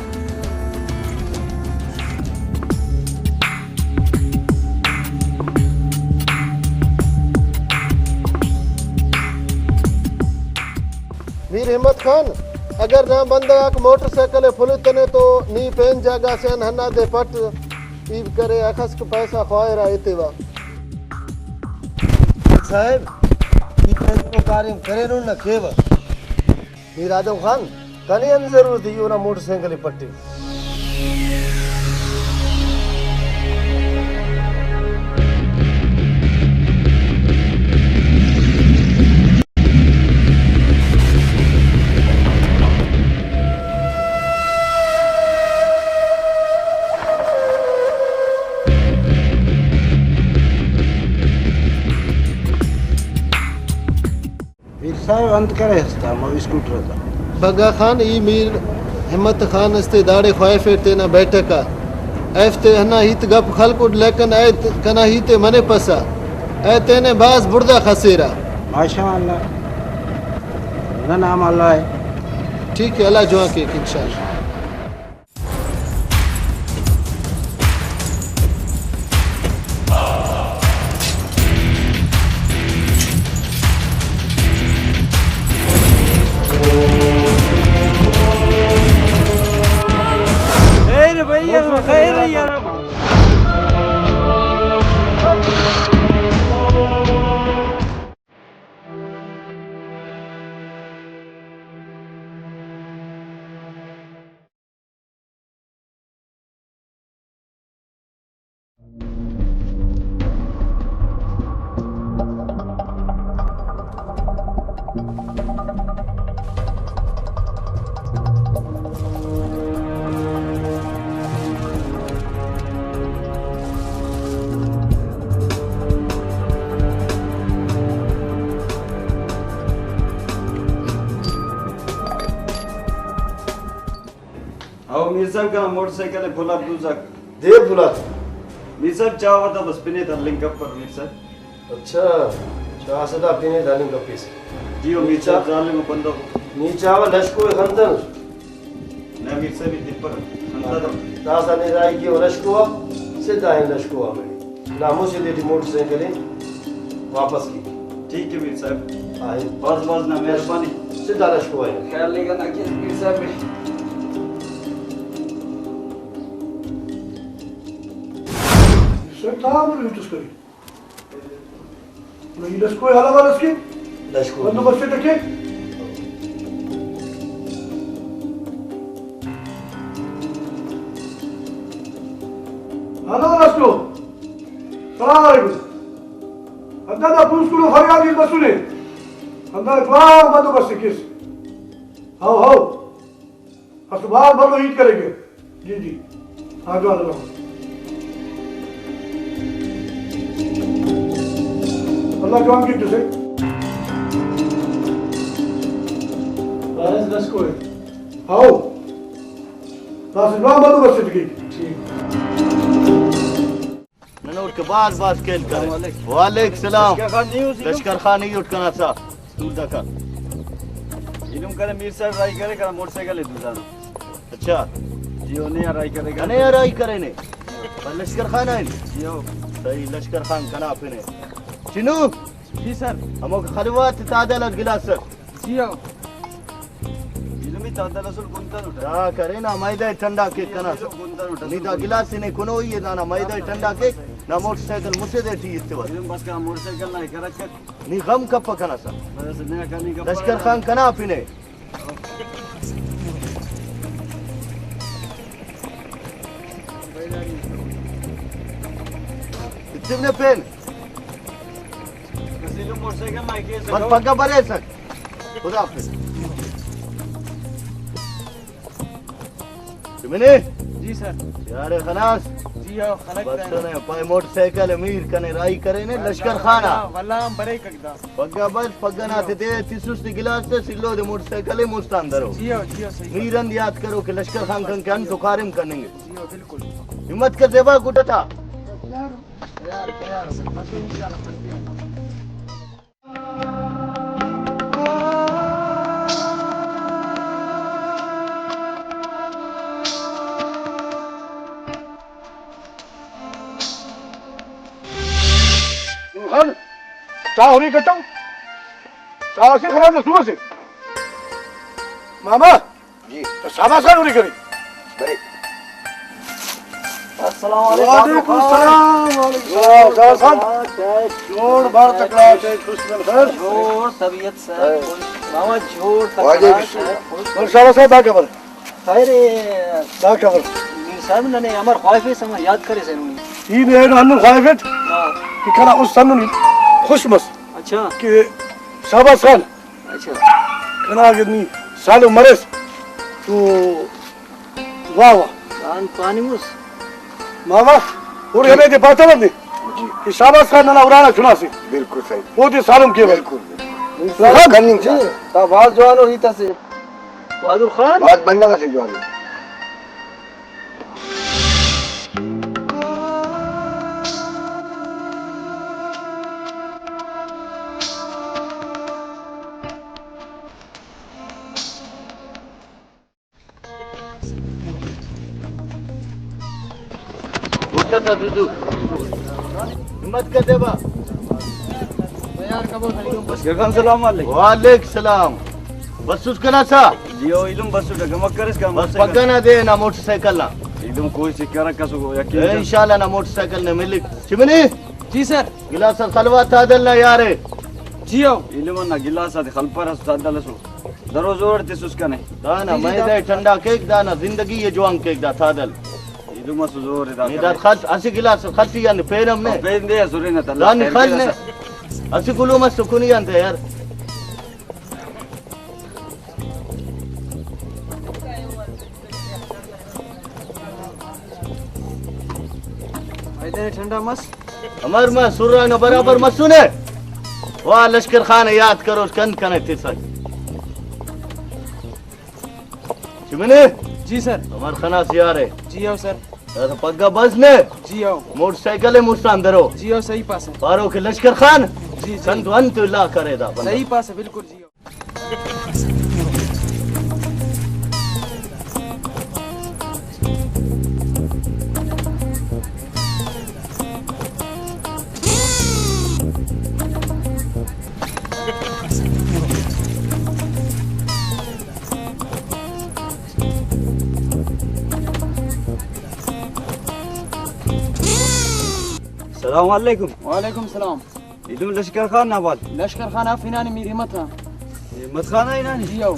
میر ہمت خان، اگر نا بندغ آک موٹر سائیکل ءِ پھلتنے تو نی پین جاگہ سے آن ہندادے پٹ، ای کرے اخس کہ پیسہ خواہرہ ایتیوہ۔ صاحب، ای پیسہ کاریم کرینن نہ کیوہ۔ میر آدم خان، کنے انت ضرورت ای اونا موٹر سائیکل ءِ پٹیو؟ میر صاحب، انت کریس تا ہمو اسکوٹر تا؟ بگا خان، ای میر ہمت خان اس تے داڑے خواہفیٹ تینا بیٹھک آ۔ ایفتے ہندا ہیت گپ خلکٹ، لیکن اے ت-، کنا ہیت ءِ منپسہ۔ اے تینے بھاز بڑزا خسیرہ۔ ماشاءاللہ۔ نن ہم اللہ ءِ۔ ٹھیک ہے، اللہ جوان کیک انشاءاللہ۔ خیر بھائی، خیر یار۔ او میر صاحب، کنا موٹر سائیکل ءِ پھلات دوزاک۔ دے پھلات۔ میر صاحب، چاوہ تا بس پنے تا لنک اپ پر میر صاحب۔ اچھا، چاہ سے دا پنے دا لنک اپیس۔ جی او میر صاحب، ظالم بندغ۔ نی چاوہ لشکو ءِ خنتنس۔ نہ میر صاحب، ای تپر خنتا دا۔ داسا نے راہی کیو لشکو آ، سدھا ہن لشکو آ مڑے۔ نا مسہ دے ٹی موٹر سائیکل ءِ واپس کے۔ ٹھیک ہے میر صاحب۔ آ، بھاز بھاز نا مہربانی۔ سدھا لشکو آ۔ خیال نہیں کرنا کہ میر صاحب میں۔ سر، تا امر ہیت اس کری۔ نہ، ای لشکو ءِ حال احوال اس کے۔ لشکو۔ بندوبست ٹکے۔ ہلو لشکو۔ سلام علیکم۔ ہندا دا پوسکن و فریادی بسنے۔ ہندا جوان بندوبست کیس۔ How, how. اسہ بھاز بھلو ہیت کریکہ۔ جی، جی۔ ہاں، جوان، اللہ۔ اللہ جوان کیک تسے۔ بارس بس کوئی۔ ہاؤ۔ داسہ جوان بندوبست کیک۔ ٹھیک۔ نن اوڑکہ بھاز بھاز کین کرے۔ السلام علیکم۔ وعلیکم السلام۔ لشکر خان نہیں ہو سی۔ لشکر خان نہیں اٹھ کنا سا۔ دور دا کر۔ اینو کنے میر صاحب راہی کرے کنا موٹر سائیکل ءِ دوزانو۔ اچھا۔ جی او نے راہی کرے کنا۔ نے راہی کرے نے۔ پر لشکر خان آئے۔ جی او۔ صحیح، لشکر خان کنا پنے۔ چنو۔ جی سر۔ ہمو خلوات تادل گلاس سر۔ جی ہاں۔ ایلمی تا دل اسل گنتن اٹھ۔ دا کرے نا میدہ ٹنڈا کے کنا۔ گنتن اٹھ۔ نی دا گلاس نے کنوئی ہے دانا میدہ ٹنڈا کے۔ نا موٹر سائیکل مسے دے ٹی اتوہ۔ ایلم بس کا موٹر سائیکل نا کرک کر۔ نی غم کپ کنا سا۔ بس نیا کنی کپ۔ لشکر خان کنا پنے۔ اتنے پین۔ بس پگہ بریسک۔ خدا حافظ۔ تمنے؟ جی سر۔ یار خلاص۔ جی ہاں، خلق بس ہے۔ سنے، پائے موٹر سائیکل میر کنے راہی کرینے، لشکر خان آ۔ واللہ ہم بریک اگدا۔ پگہ بس، پگہ نا تے دے، تسوس تے گلاس تے سلو دے موٹر سائیکل مستان درو۔ جی ہاں، جی ہاں، صحیح۔ میر ہند یاد کرو کہ لشکر خان کن کن تو کاریم کننگے۔ جی ہاں، بالکل۔ ہمت کر زیبا گڈتا۔ خان، چاہ ہُرے کٹو۔ چاہ سے خراب نہ صبح سے۔ ماما۔ جی۔ تو شاباش خان ہُرے کرے۔ بھائی۔ السلام علیکم۔ وعلیکم السلام، وعلیکم السلام۔ شاباش خان۔ جوڑ بار تکڑا سے، خوش مل خیر۔ جوڑ طبیعت سے۔ خیر۔ خوش۔ ماما جوڑ تکڑا سے، خوش۔ اور شاباش صاحب، دا خبر؟ خیر اے۔ دا خبر؟ میر صاحب ننے امر خواہفیس، امر یاد کریس اینو۔ ای نے اینو ہندن خواہفیٹ؟ ہاں۔ کہ کنا است ہندن خوش مس۔ اچھا۔ کہ شاباش خان۔ اچھا۔ کنا اگہ نی سالو مریس تو واہ واہ۔ آن پاننگوس۔ ماما، اور ہمے دے پاتہ بندے؟ جی۔ کہ شاباش خان ننا ارانا چنا سے۔ بالکل صحیح۔ او دے سالم کیوہ۔ بالکل، بالکل۔ ہاں، کننگ چا۔ تا بھاز جوانو ہیت اسے۔ بہادر خان۔ بھاز بندغ اسے جوانو۔ اٹھا تا دودو۔ ہمت کر دے با۔ لشکر خان، سلام علیکم۔ وعلیکم السلام۔ بسوس کنا سا؟ جی او، ایلم بسوٹ، کمک کرس کا بس موٹر سائیکل؟ پگہ نا دے نا موٹر سائیکل نا۔ ایلم کوئی سے کرک کسو یقین اے، کر۔ انشاءاللہ نا موٹر سائیکل نے ملک۔ چمنی؟ جی سر۔ گلاس خلوا تادل نا یارے۔ جی او۔ ایلم نا گلاس آتے خلپر اس تادل اسو۔ درو زور تسس کنے۔ دانا جی، جی، میدہ دا۔ ٹھنڈا کیک، دانا زندگی یہ جوان کیک دا تادل۔ ایلم اسو زور دا نی دا کرے۔ خل، اسہ گلاس خل ٹی آن پین ہم نے۔ پین دے اسرے نا تلا دانی خیر خل کے نے۔ داسا۔ اسہ گلو مس سکونی آن تے یار۔ میدہ ٹھنڈا مس۔ امر ما سرا نا برابر مسنے۔ واہ، لشکر خان یاد کروس کن کنے تسک۔ چمنے؟ جی سر۔ امر خناس یار ہے۔ جی ہو سر۔ پگہ بس نے؟ جی ہو۔ موٹر سائیکل ہے مستان درو۔ جی ہو، صحیح پاس ہے۔ پارو کہ لشکر خان؟ جی، جی۔ کن تو انت لا کرے دا بندغ۔ صحیح پاس ہے، بالکل جی ہو۔ السلام علیکم۔ وعلیکم السلام۔ ایلم لشکر خان نا بال؟ لشکر خان اف ہنانے میر ہمت خان۔ ہمت خان آ ہنانے؟ جی او۔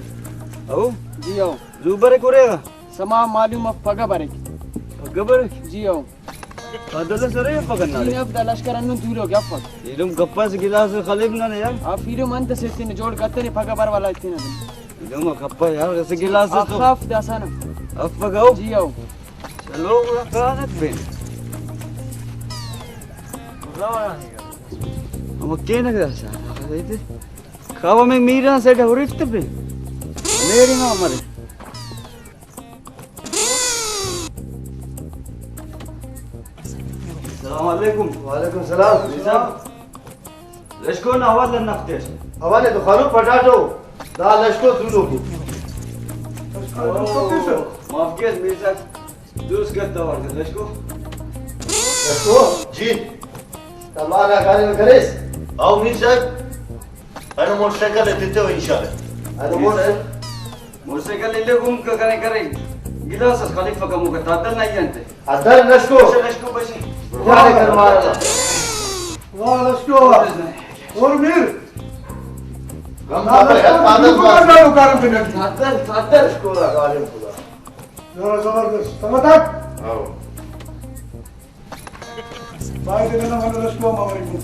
او؟ جی او۔ زو بریک اریغا؟ سما معلوم اف پگہ بریک۔ پگہ بریک؟ جی او۔ تادل اس ارے پگہ نا جی رے؟ اف دا لشکر ہندن تولوک افک۔ ایلم کپس گلاس خلیب ننے یار۔ اف ایلم انت اسے تینے جوڑ کتنے پگہ بر والا تینا دن۔ ایلم کپہ یار، اسہ گلاس اس تو۔ اف اف داسہ نا۔ افک او؟ جی او۔ چلو، گڑا کانک بین۔ ہمو کینک داسہ۔ کھاوہ میں میران سیٹ ہریفت پہ۔ میری ماں مرے۔ السلام علیکم۔ وعلیکم السلام۔ جی صاحب، لشکو نا حوال لنخ تیٹ۔ حوالے تو خانو پٹاٹو، دا لشکو تولوکو۔ معاف کیس میر صاحب۔ دوست گد توار کر، لشکو۔ لشکو؟ جی۔ تمارا کاریم کریس؟ او میر صاحب۔ اینو موٹر سائیکل ء تتو انشاءاللہ۔ اینو میر موٹر صاحب، موٹر سائیکل الے گم ک-، کنے کرے۔ گلاس اس خلیفہ کا موقع تا دل نہیں انت۔ ادر لشکو۔ بشے لشکو بشے۔ جانے کر مارا۔ واہ لشکو۔ اور میر۔ گم تا دل ہے، تا دل۔ تا دل، تا دل۔ لشکو را کاریم خدا۔ زبردست۔ سمجھتا؟ ہاں۔ بھائی تینا نام ہندن لشکو ہم مریک۔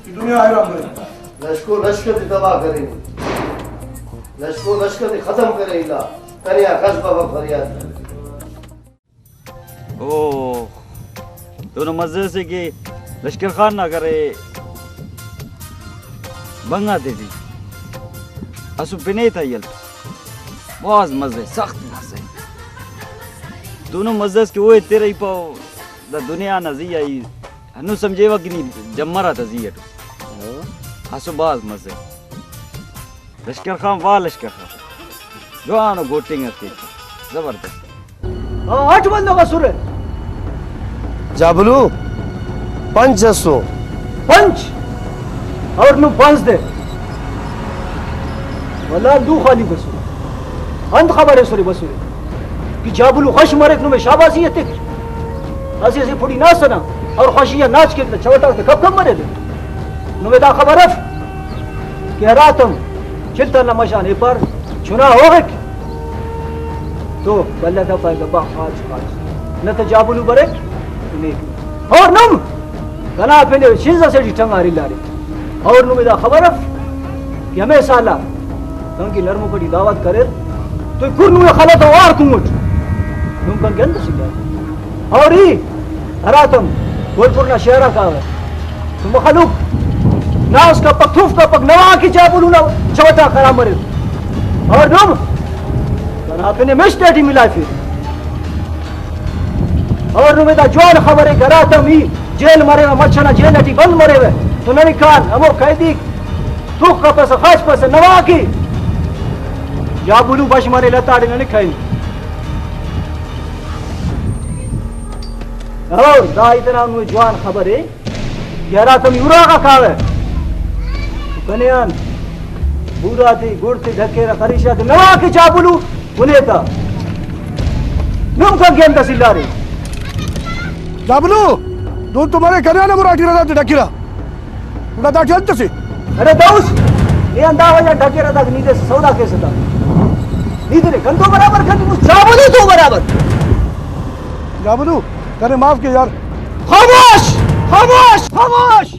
ای دنیا حیران مریک۔ لشکو لشکر تے تباہ کرے۔ لشکو لشکر تے ختم کرے الا۔ کرے آ کس بابا فریاد۔ او، دونوں مزہ سے کہ لشکر خان نا کرے بنگا تے ٹی اسو پنے تا یل۔ بھاز مزہ، سخت مزہ۔ دونوں مزہ اس کہ اوے تیرے پاو۔ دا دنیا نا زی آ ای ہندن سمجھیوہ کہ نی جمر آتا زی اٹ۔ اسو بھاز مزہ۔ لشکر خان، واہ لشکر خان۔ جوانو گوٹنگ اس کیک۔ زبردست۔ ہاں، اٹ بندغ اسرہ۔ جابلو، پنچ اسو۔ پنچ؟ اور نم پانزدہ۔ ولدا دو خالی بسرہ۔ انت خبر ایسرے بسرے کہ جابلو خوش مریک، نمے شاباسی ایتک۔ اسہ اسہ پھڑی ناس ئنا اور خوشی آن ناچ کیک تہ چوٹاک تہ کپ کپ مریرہ۔ نمے دا خبر اف کہ ہراتم چلتان نا مش آن ایپار چنا ہوغک تو بلہ تا پائے گبا خاچ خاچ۔ نہ تہ جابلو بریک تو نیک۔ اور نم کنا پن شنز اسے ٹی ٹنگار الارے۔ اور نمے دا خبر اف کہ ہمے سال آ دنکہ نرمک ٹی دعوت کریر تو کر نمے خلہ تا وار کنگٹ۔ نم دنکہ انت اسے کرے۔ اور ای ہراتم گوئپور نا شہر آ کاوہ تو مخلوق راز کپک، تھوف کپک، نوا کہ جابلو نا چوٹا خراب مرے۔ اور نم کنا پن مش تیٹی ملائفے۔ اور نمے دا جوان خبرے کہ ہراتم ای جیل مریوہ، مچھ ئنا جیل ٹی بند مریوہ، تو ننے کان ہمو قیدیک تخ کپسہ، خاچپسہ، نوا کہ جابلو بش مرے لتاڑے ننے کھین۔ اور دا اتنا نمے جوان خبرے۔ کہ ہراتم ای اراغا کاوہ، تو کنے آن بورا تے، گڑ تے، ڈھکیرہ، خریشہ تے نوا کہ جابلو کنے تا۔ نم کن کہ انت اس الارے۔ جابلو، دو تو مرے کنے آن ہم اراٹی ردا تے ڈھکیرہ۔ گڑا داٹی انت اسے؟ ارے دوست، اے اندا وجہ ڈھکیرہ تا کہ نی دے سودا کیسہ تا۔ نی دے کن تو برابر کن، جابلو تو برابر۔ جابلو، کنے معاف کے یار۔ خاموش! خاموش! خاموش!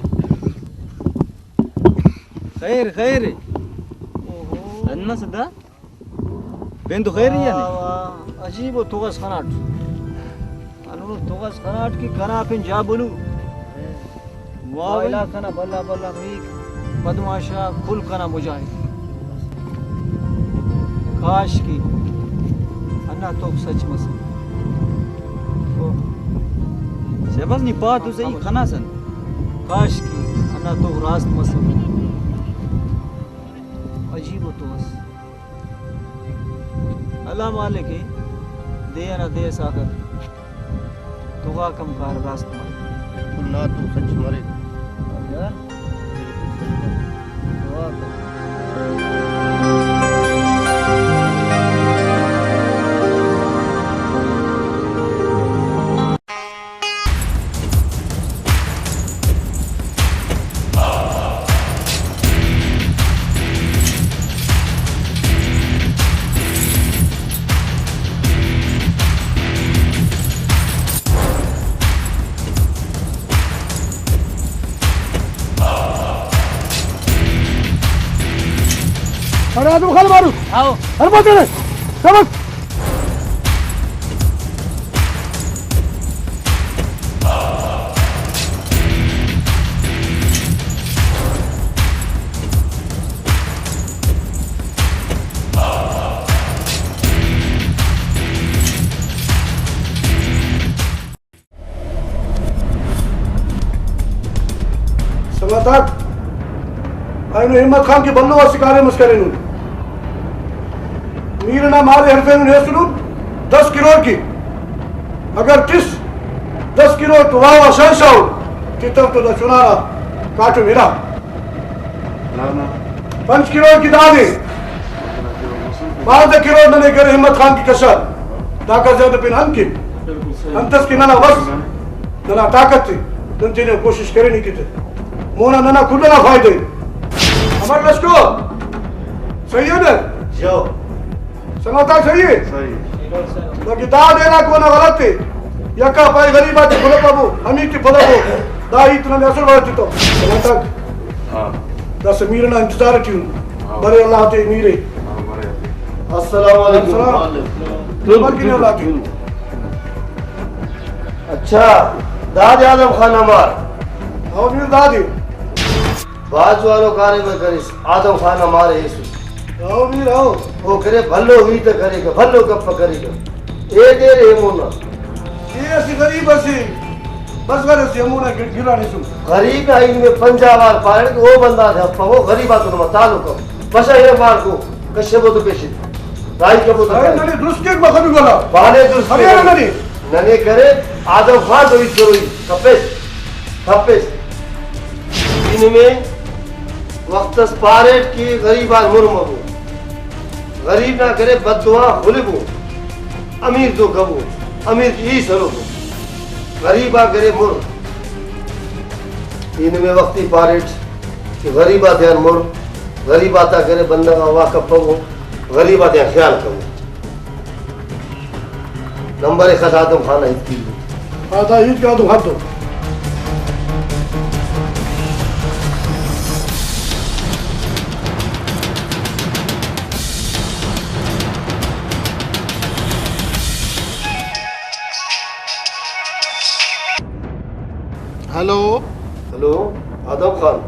خیر، خیر۔ اوہو۔ انت مس دا؟ پین تو خیر ہی آ نے؟ واہ، واہ۔ عجیب و تغس خناٹ۔ ہنو تغس خناٹ کہ کنا پن جابلو۔ واہ واہ۔ علاقہ نا بھلا بھلا میک، بدمعاش آ کل کنا مجاہد۔ کاش کہ ہندا تغ سچ مسنے۔ شہباز، نی پا تو صحیح خناس انت۔ کاش کہ ہندا تغ راست مسنے۔ عجیب و تغس۔ اللہ مالک ءِ، دے ئنا دے ئس آخر تغاک ہم کارہ راست مریک۔ بالکل نا تو سچ مریک۔ یار۔ بالکل سچ مریک۔ تغاک ہم۔ ارے آدم خان مارو۔ آؤ۔ ارے بہت جنے۔ سبق۔ سنگتاک، اینو ہمت خان کہ بھلو اسہ کاریم اس کرینن۔ میر ئنا مارے ہرفینن ایسنن دس کروڑ کہ۔ اگر تس دس کروڑ تو واہ واہ شہنشاہ ءُ، تتو تو دا چنا نا کاٹم ہنا۔ پنچ کروڑ کہ دادے، بانزدہ کروڑ ننے کرے ہمت خان کہ کشا۔ داکا زیادہ پین انت کن؟ انتس کہ ننا وس، ننا طاقت ءِ، نن تینے کوشش کرینی کہ تے۔ مونا ننا کل ئنا فائدہ ءِ۔ امر لشکر، صحیح ہے نا؟ جو۔ سنگتاک صحیح ہے؟ صحیح۔ باقی دا دینا کونا غلط ہے۔ یکا پائے غریب آتے پھلو پابو، ہمیں تے پھلو پابو۔ دا ہیت ننے اصل غلط تو۔ سنگتاک۔ ہاں۔ دا سمیر نا انتظار ٹی ہوں۔ ہاں۔ برے اللہ تے میرے۔ ہاں، برے۔ السلام علیکم۔ السلام۔ نمبر کنے اللہ تے؟ اچھا، دادے آدم خان نا مار۔ ہاں میر دادے۔ بھاز جوانو کاریم ءِ کریس، آدم خان نا مار ءِ ایسو۔ ہاؤ میر، ہاؤ۔ او کرے بھلو ہیت ءِ کریکہ، بھلو گپ ءِ کریکہ۔ اے دیر ایمون نا۔ اے اسہ غریب اسے، بس غریب اسے، ایمون نا گر-، گران ایسو۔ غریب نا اینو پنجاہ وار پارٹ کہ او بندغ آتے ہرفوہ، غریب آتون نما تعلق ءِ۔ بشہ ایران بار کو، کشبو تو پیشن۔ راہی کبو تو ارے کائے۔ ننے درست کیک مخلوق والا۔ بانے درست ارے کیک۔ ننے۔ ننے کرے، آدم خان تو ہیت کروئی، کپیس۔ کپیس۔ ای نمے وخت اس پاریٹ کہ غریب آن مر مبو۔ غریب نا کرے بد دعا خلبو۔ امیر تو کبو۔ امیر کہ ای سلوکو۔ غریب آ کرے مر۔ ای نمے وخت ای پاریٹ کہ غریب آتیان مر۔ غریب آتا کرے بندغ آ وا کپبو۔ غریب آتیان خیال کبو۔ نمبر ءِ خط آدم خان ءِ ہیت کیو۔ ہاں، دا ہیت کہ آدم خان تو۔ ہیلو۔ ہیلو، آدم خان۔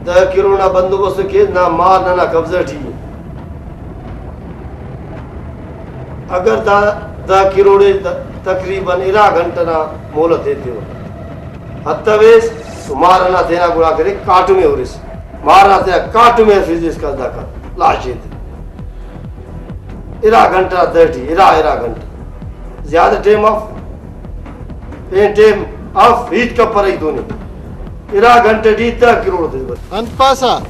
دہ کروڑ نا بندوبست کیس، نا مار ننا قبضہ ٹی ءِ۔ اگر دا دہ کروڑ ءِ تقریباً ارا گھنٹہ نا مہلت ایتیوہ، ہتویس تو مار ئنا تینا گڑا کرے کاٹم ءِ ہُرس، مار ئنا تینا کاٹم ءِ ہرفیس، داسکان دا کر لاش ایتے۔ ارا گھنٹہ نا تہٹی، ارا، ارا گھنٹہ، زیادہ ٹائم اف، پین ٹائم اف، ہیت کپرہ ای دہنے۔ ارا گھنٹہ ٹی دہ کروڑ تس بس۔ انت پاسہ؟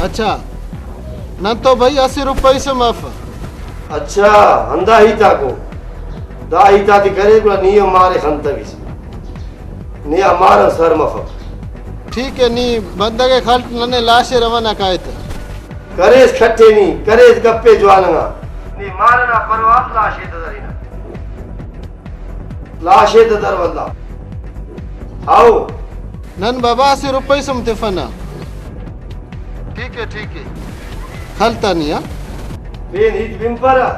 اچھا، نن تو بھئی اسہ روپئی سے مف۔ اچھا، ہندا ہیت آکو، دا ہیت آتے کرے گڑا نی ہم مارے خنتویس۔ نے ہمارا سر مفک۔ ٹھیک ہے، نی بندغ ءِ خلک، ننے لاش ءِ روانہ کائے تہ۔ کریس کھٹے نی، کریس گپے جوان انگا۔ نی مار ئنا پرواہ، لاش ءِ تہ درینہ۔ لاش ءِ تہ در ولدا۔ ہاؤ۔ نن بابا اسہ روپئی سم تفنہ۔ ٹھیک ہے، ٹھیک ہے۔ خلتا نی، ہاں؟ پین ہیت بنپرہ،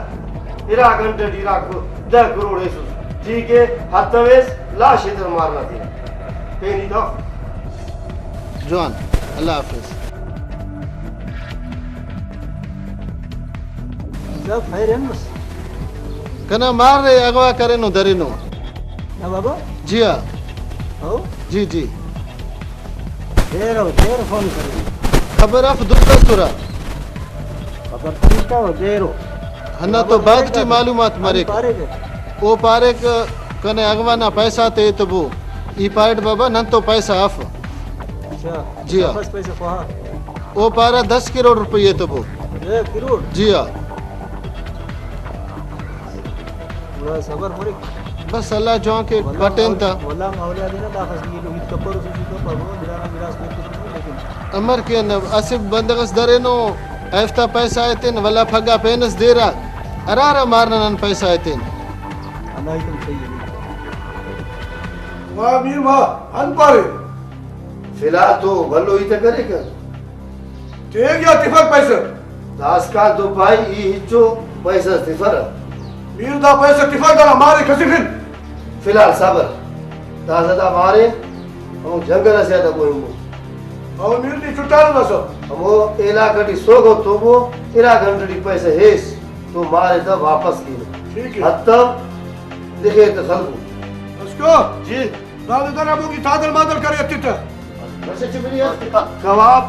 ارا گھنٹہ ٹی ارا کو-، دہ کروڑ ایسس۔ ٹھیک ہے، ہتویس، لاش ءِ تہ مار نا تینا۔ پین ہیت اف۔ جوان، اللہ حافظ۔ صاحب، خیر ہے بس؟ کنا مار ءِ اغوا کرینو، درینو۔ نا بابا؟ جی ہاں۔ ہو؟ جی، جی۔ دیر ءِ، دیر فون کرے۔ خبر اف دکھ ئسرہ۔ خبر ٹھیک ءِ، دیر ءِ۔ ہندا تو خبر بعد ٹھیک ٹی ءِ۔ معلومات ہم مریک۔ پاریک۔ او پاریک کنے اغوا نا پیسہ تے ایتبو۔ ای پاریٹ بابا نن تو پیسہ اف۔ اچھا۔ جی ہاں۔ بس پیسہ خواہا۔ او پارہ دس کروڑ روپئی ایتبو۔ دہ کروڑ؟ جی ہاں۔ گڑا صبر مریک۔ بس اللہ جوان کے، واللہ پٹین تا۔ واللہ مولیا دینا داخس دی لو ہیت کپر سوچی کپر، گڑا میراث کو تو نہیں، لیکن امر کین اسہ بندغ اس درینو، ایفتا پیسہ ایتن، ولا پھگا پین اس دیرہ، ہرا ہرا مارنا نن پیسہ ایتن۔ اللہ ہی تم صحیح ہے۔ واہ میر واہ، ہن پارے۔ فی الحال تو بھلو ہیت کریکہ۔ تیگ یا تفک پیسہ؟ داسکان تو پائے ای ہچو پیسہ اس تفرہ۔ میر دا پیسہ تفک، دانا مارے کسفن۔ فی الحال صبر۔ داسہ دا مارے ہمو جنگل ئسے آ تا مہمو۔ او میر نی چٹارہ داسہ۔ ہمو علاقہ ٹی سوگو توبو، ارا گھنٹہ ٹی پیسہ ہیس تو مارے تا واپس کینہ۔ ٹھیک ہے۔ ہتو لکھے تہ خلکو۔ اسکو؟ جی۔ دادے در ہمو کی تادل مادل کرے اتتہ۔ کباب،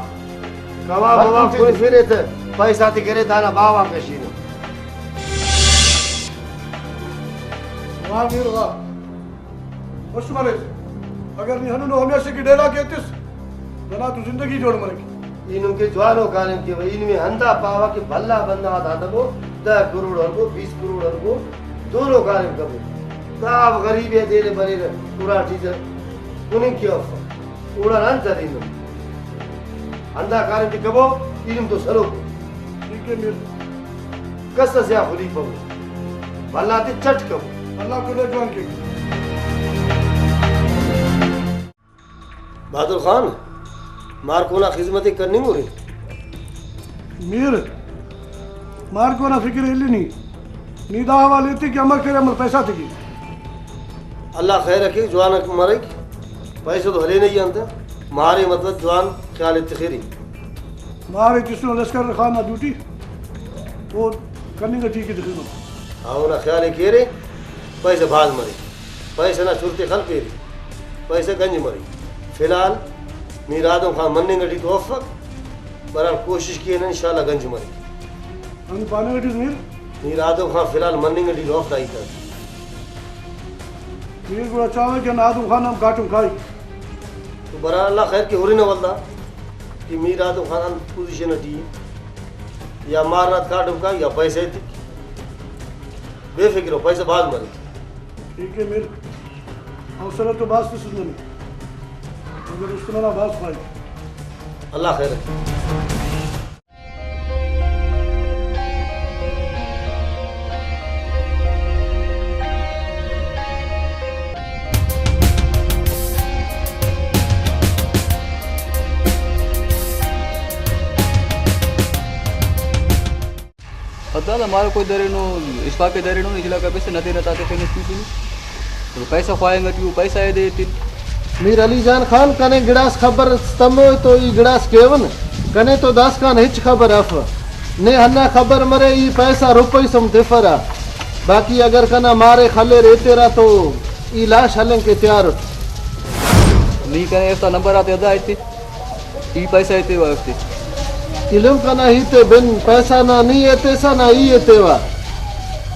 کباب وباب کل فیرے تہ پیسہ تے کرے دانا باوہ کشیرہ۔ واہ میر واہ۔ خوش مریس۔ اگر نی ہندنو ہمیشہ کہ ڈیلا کے اتس، ننا تو زندگی جوڑ مریک۔ ای نم کہ جوانو کاریم کیوہ، ای نمے ہندا پاوہ کہ بھلا بندغ آتا ہتبو، دہ کروڑ ہربو، بیس کروڑ ہربو، دونو کاریم کبو۔ دا غریب ءِ دیرے بریرہ، اراٹی تہ کننگ کہ افک۔ اوڑان انت ارے نم؟ ہندا کاریم تے کبو، ای نم تو سلوک۔ ٹھیک ہے میر۔ کس اسے آ خلیفہ ہو۔ بھلا تے چٹ کبو۔ اللہ کنے جوان کے۔ بہادر خان، مارکو نا خذمت ءِ کننگ ارے۔ میر، مارکو نا فکر ءِ الی نی۔ نی دا حوال ایتے کہ امر کرے، امر پیسہ تیکے۔ اللہ خیر ءِ کے، جوان مریک، پیسہ تو ہلینے ای انت، مارے مطلب جوان خیال ءِ تخرے۔ مارے تسنو لشکر خان نا ڈیوٹی، او کننگ ٹی کے تخنو۔ ہاں، اونا خیال ءِ کیرے، پیسہ بھاز مرے، پیسہ نا چرتے خلپیرے، پیسہ گنج مرے۔ فی الحال میر آدم خان مننگ ٹی تو افک، بہرحال کوشش کینہ، انشاءاللہ گنج مرے۔ ہم پاننگ ٹی میر؟ میر آدم خان فی الحال مننگ ٹی تو اف دا ہیت آ۔ میر گڑا چاوہ کہ ہندا آدم خان ہم کاٹم کائی۔ تو بہرحال اللہ خیر کے، ہرنہ ولدا کہ میر آدم خان ہند پوزیشن ٹی یا مار نا کاٹم کائی یا پیسہ ایتک۔ بے فکر ہو، پیسہ بھاز مریک۔ ٹھیک ہے میر، حوصلہ تو بھاز تسس ننے، مگر است ننا بھاز خواہش۔ اللہ خیر۔ پدا دا مارکو درینو، اشفاق ءِ درینو، نی چلا کپیسہ، نہ تینا تا تخینس تیفنو۔ تو پیسہ خواہنگ ٹی او، پیسہ ایدے ایتن۔ میر علی جان خان، کنے گڑاس خبر اس تموئے تو ای گڑاس کیون، کنے تو داسکان ہچ خبر اف۔ نے ہندا خبر مرے ای پیسہ روپئی سم تفرہ، باقی اگر کنا مارے خلیر ایترہ تو ای لاش ہلنگ کہ تیار اٹ۔ نی کنے ایفتا نمبر آتے ادا ایتے، ای پیسہ ایتیوہ اوفتے۔ علم کنا ہیت ءِ بن، پیسہ نا نی ایتیسہ نا ای ایتیوہ۔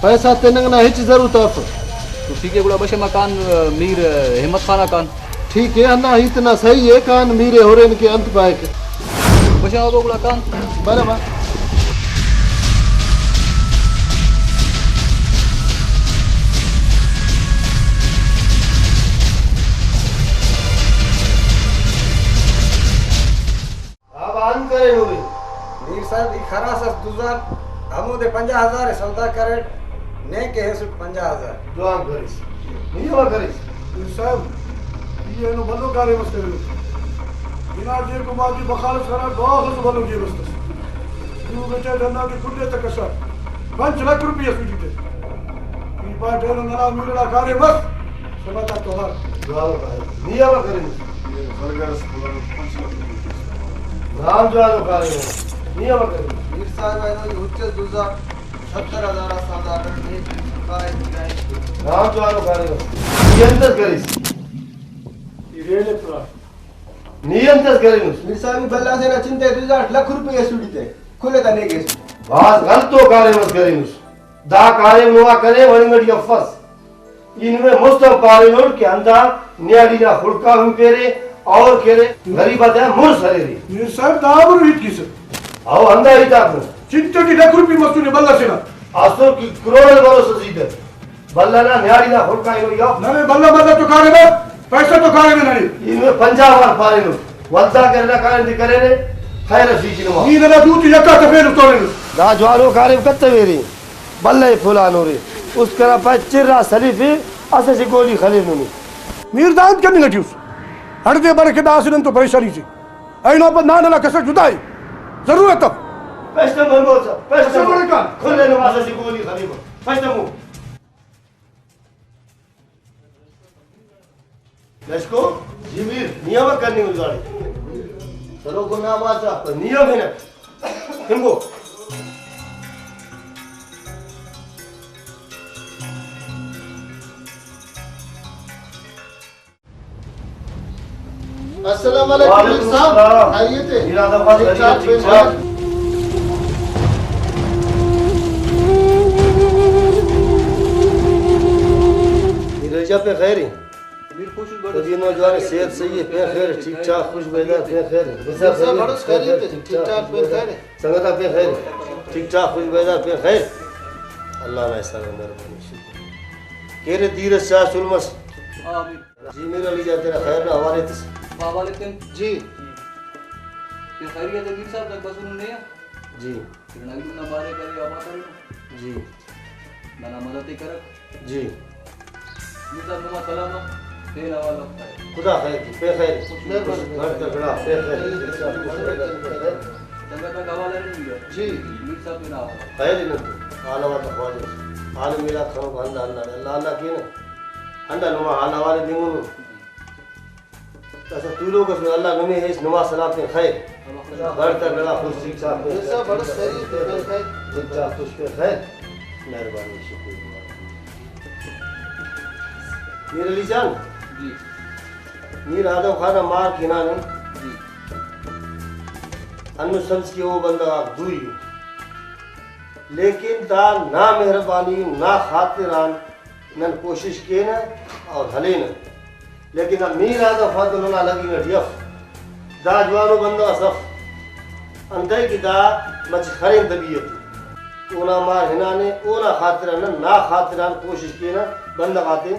پیسہ تننگ نا ہچ ضرورت اف۔ تو ٹھیک ہے، گڑا بشہ ما کان، میر ہمت خان آ کان۔ ٹھیک ہے، ہندا ہیت نا صحیح ہے، کان میر ءِ ہرین کہ انت پائک۔ بشہ ابو گڑا کان۔ برابر۔ آبا انت کرینورے؟ میر صاحب، ای خراس اس دزاک، ہمودے پنجاہ ہزار ءِ سودا کریٹ، نے کہ ایسٹ پنجاہ ہزار۔ جوان کریس۔ نی ہوا کریس۔ میر صاحب، ای اینو بھلو کاریم اس کرینو۔ بنا جیب کو ماجی بخالص خراب باغ اس بھلو جیب اس تس۔ دو گچا ڈنا کے کلے تک کشا۔ پنچ لاکھ روپیہ سوٹی تے۔ ای پاٹینو ننا میرڑا کاریم اس۔ سبا تا توار۔ جوان کاریم۔ نی ہوا کریس۔ نام جوانو کاریم۔ نی ہوا کریس۔ میر صاحب اینو ای ہچ اس دزا ستر ہزار آ سودا کر نے۔ نام جوانو کاریم۔ نی انت اس کریس؟ ای ریل ءِ پورا۔ نی انت اس کرینس؟ میر صاحب ای بھلا سے نا چنتے دزا لکھ روپے اسوڑی تے۔ کل تا نے گیس۔ بھاز غلطو کاریم اس کرینس۔ دا کاریم نما کرے وننگ اٹی افس۔ ای نمے مست آن پارینٹ کہ ہندا نیاڑی نا خڑکا ہم پیرے اور کہ ارے غریب آتیا مر سریرے۔ میر صاحب، دا امر ہیت کیسہ؟ او ہندا ہیت آک۔ چنتے ٹی لکھ روپی مسنے بھلا سے نا۔ اسر کہ کروڑ بھروسہ زیدہ۔ بھلا نا نیاڑی نا خڑکا ایلو یا۔ ننے بھلا بھلا تو کاریم ءِ، پیسہ تو کاریم ءِ ننے۔ ای نمے پنجاہ وار پارینٹ۔ ولدا کہ ننا کاریم تے کرینے، خیر اس ہیچ نما۔ نی ننا دو تے یکا تفینٹ تورینٹ۔ دا جوانو کاریم کتویرے۔ بھلا ءِ پھلانورے۔ است کنا پائے چر آ سلیفے، اسہ اسہ گولی خلیر نمے۔ میر دا انت کننگ ٹی اس؟ ہڑدے برے کہ دا اسہ نن تو پریشانی سے۔ اینو پد نا ننا کسر جدا ءِ۔ ضرورت اف۔ پیش تمبو سا، پیش تمبو۔ کھلے نماز اسہ گولی خلیفہ۔ پیش تمبو۔ لشکو؟ جی میر۔ نی ہم کننگ اس گاڑی۔ سروکو نا باسا۔ نی ہم ہنک۔ تمبو۔ السلام علیکم وعلیکم میر صاحب۔ السلام۔ خیریت ہے؟ میر آدم خان، ٹھیک ٹھاک، ٹھیک ٹھاک۔ میر رجب پہ خیر ہے؟ میر خوش بڑے۔ طبیعت نوجوان، صحت صحیح ہے؟ پہ خیر، ٹھیک ٹھاک، خوش بیدار، پہ خیر۔ میر صاحب، بڑے خیریت ہے؟ ٹھیک ٹھاک، پہ خیر۔ سنگت آ پہ خیر، ٹھیک ٹھاک، خوش بیدار، پہ خیر۔ اللہ نا احسان و مہربانی، شکر۔ کیرے دیر اس چا سلمس۔ آمین۔ جی میر علی جان، تینا خیر نا حوالے تس۔ حوالے تن۔ جی۔ کہ خیریت ہے میر صاحب، تک بس انہوں نے؟ جی۔ تینا علم نا بارے کرے، آبا کرے۔ جی۔ ننا مدد ءِ کرک۔ جی۔ میر صاحب نما سلام ءِ، تینا حوالہ خیر۔ خدا خیر کی، پہ خیر۔ مہربانی۔ گھر تکڑا، پہ خیر۔ سنگت آک حوالہ نہیں ملے۔ جی۔ میر صاحب تینا حوالہ۔ خیر ہی نہ تو۔ حال احوال تخواجہ۔ عالم میلاد خانو کا ہندا ہندا، اللہ اللہ کینہ۔ ہندا نما حال احوال دنگنو۔ داسہ تولوک اس، اللہ نمے ہیس، نما سلام تین خیر۔ بر تر گڑا خوش، ٹھیک ٹھاک۔ ایسا بڑا سری تین خیر۔ ٹھیک ٹھاک، خوش پہ خیر۔ مہربانی، شکریہ۔ میر علی جان۔ جی۔ میر آدم خان نا مار کہ ہنانے۔ جی۔ ہندن سمجھ کہ او بندغ آک دوئی ءِ۔ لیکن دا نا مہربانی، نا خاطر آن نن کوشش کینہ اور ہلینہ، لیکن دا میر آدم خان تو ننا لگنگ ٹی اف۔ دا جوانو بندغ اس اف، انتئے کہ دا مچہ خرین طبیعت ءِ۔ اونا مار ہنانے، اونا خاطر آن نن نا خاطر آن کوشش کینہ بندغ آتے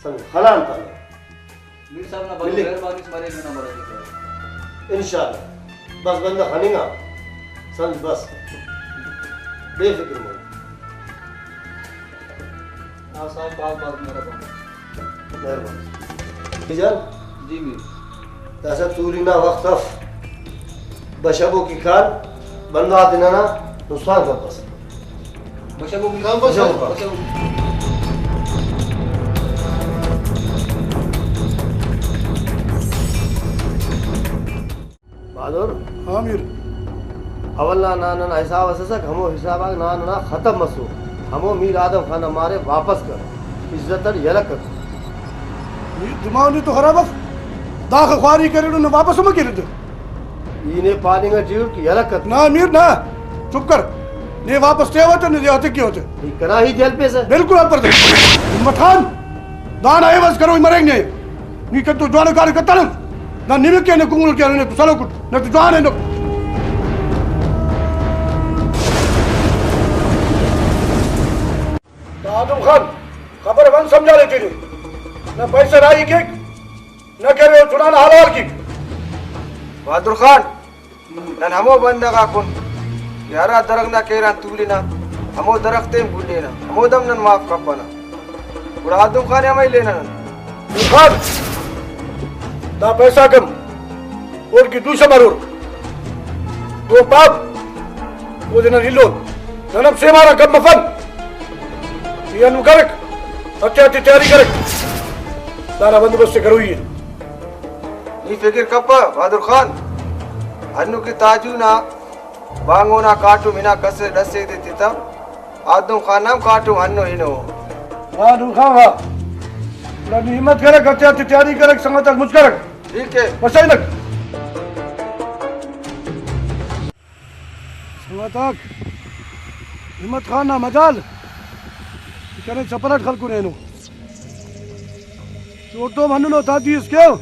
سمجھ خلان تا۔ میر صاحب نا بھلو ملک۔ مہربانی اس مرے ننا مدد ءِ کرے۔ انشاءاللہ۔ بس بندغ خننگا۔ سمجھ بس۔ بے فکر مہ۔ ہاں صاحب، بھاز بھاز مہربانی۔ مہربانی۔ جان۔ جی میر۔ داسہ توری نا وخت اف۔ بشبو کی کان بندغ آتے ننا نسخان کپس۔ بشبو کی کان بس، بشبو۔ بشبو۔ بہادر۔ ہاں میر۔ اول نا، نا ننا حساب اس ئسک، ہمو حساب آک نا ننا ختم مسو۔ ہمو میر آدم خان نا مارے واپس کر، عزت اٹ یلہ کر۔ میر دماغ نے تو خراب اف، داخہ خواری کریٹو نہ واپس ہم کیرہ تہ۔ ای نے پاننگ اٹ جوڑ کہ یلہ کر۔ نا میر نا، چپ کر۔ نے واپس تیوہ تہ، نے ہتک کیوہ تہ۔ ای کنا ہیت ہلپیسہ۔ بالکل ہلپر تہ۔ ہمت خان، دانا عوض کروئی مرینگ نے۔ نی کنتو جوانو کارے کتنٹ؟ دا نمک کہ ہندن کنگل کہ ہندن تو سلوک اٹ، نہ تو جوان ہندن۔ دا آدم خان، خبر بند سمجھانے تینے۔ نہ پیسہ راہی کیک، نہ کرے او چنانا حلال کیک۔ بہادر خان، نن ہمو بندغ آکن کہ ہرا درغ نا کیرغ آن تولنہ، ہمو درخت تے ہم بھلینہ، ہمودم نن معاف کپنہ۔ گڑا آدم خان ءِ امر ایلینہ نن۔ آدم خان، دا پیسہ غاک ہم اوڑکن دوشہ مرور۔ او پاپ، اودے نن ایلون۔ نن ہم سیمار آن کم مفن۔ ای ہندن کرک، ہتھیار تے تیاری کرک۔ دانا بندوبست ءِ کروئی ءِ۔ نی فکر کپہ بہادر خان، ہندن کہ تاجو نا بانگو نا کاٹم ہنا کس ڈس ایدے تتو، آدم خان نا ہم کاٹم ہنو ہنو۔ واہ نور خان واہ۔ گڑا نی ہمت کرک، ہتھیار تے تیاری کرک، سنگت آک مچ کرک۔ ٹھیک ہے۔ بس اینک۔ سنگت آک، ہمت خان نا مجال کنے چپل اٹ خلکنے اینو۔ چوٹو ہم ہننو، دادی اس کیو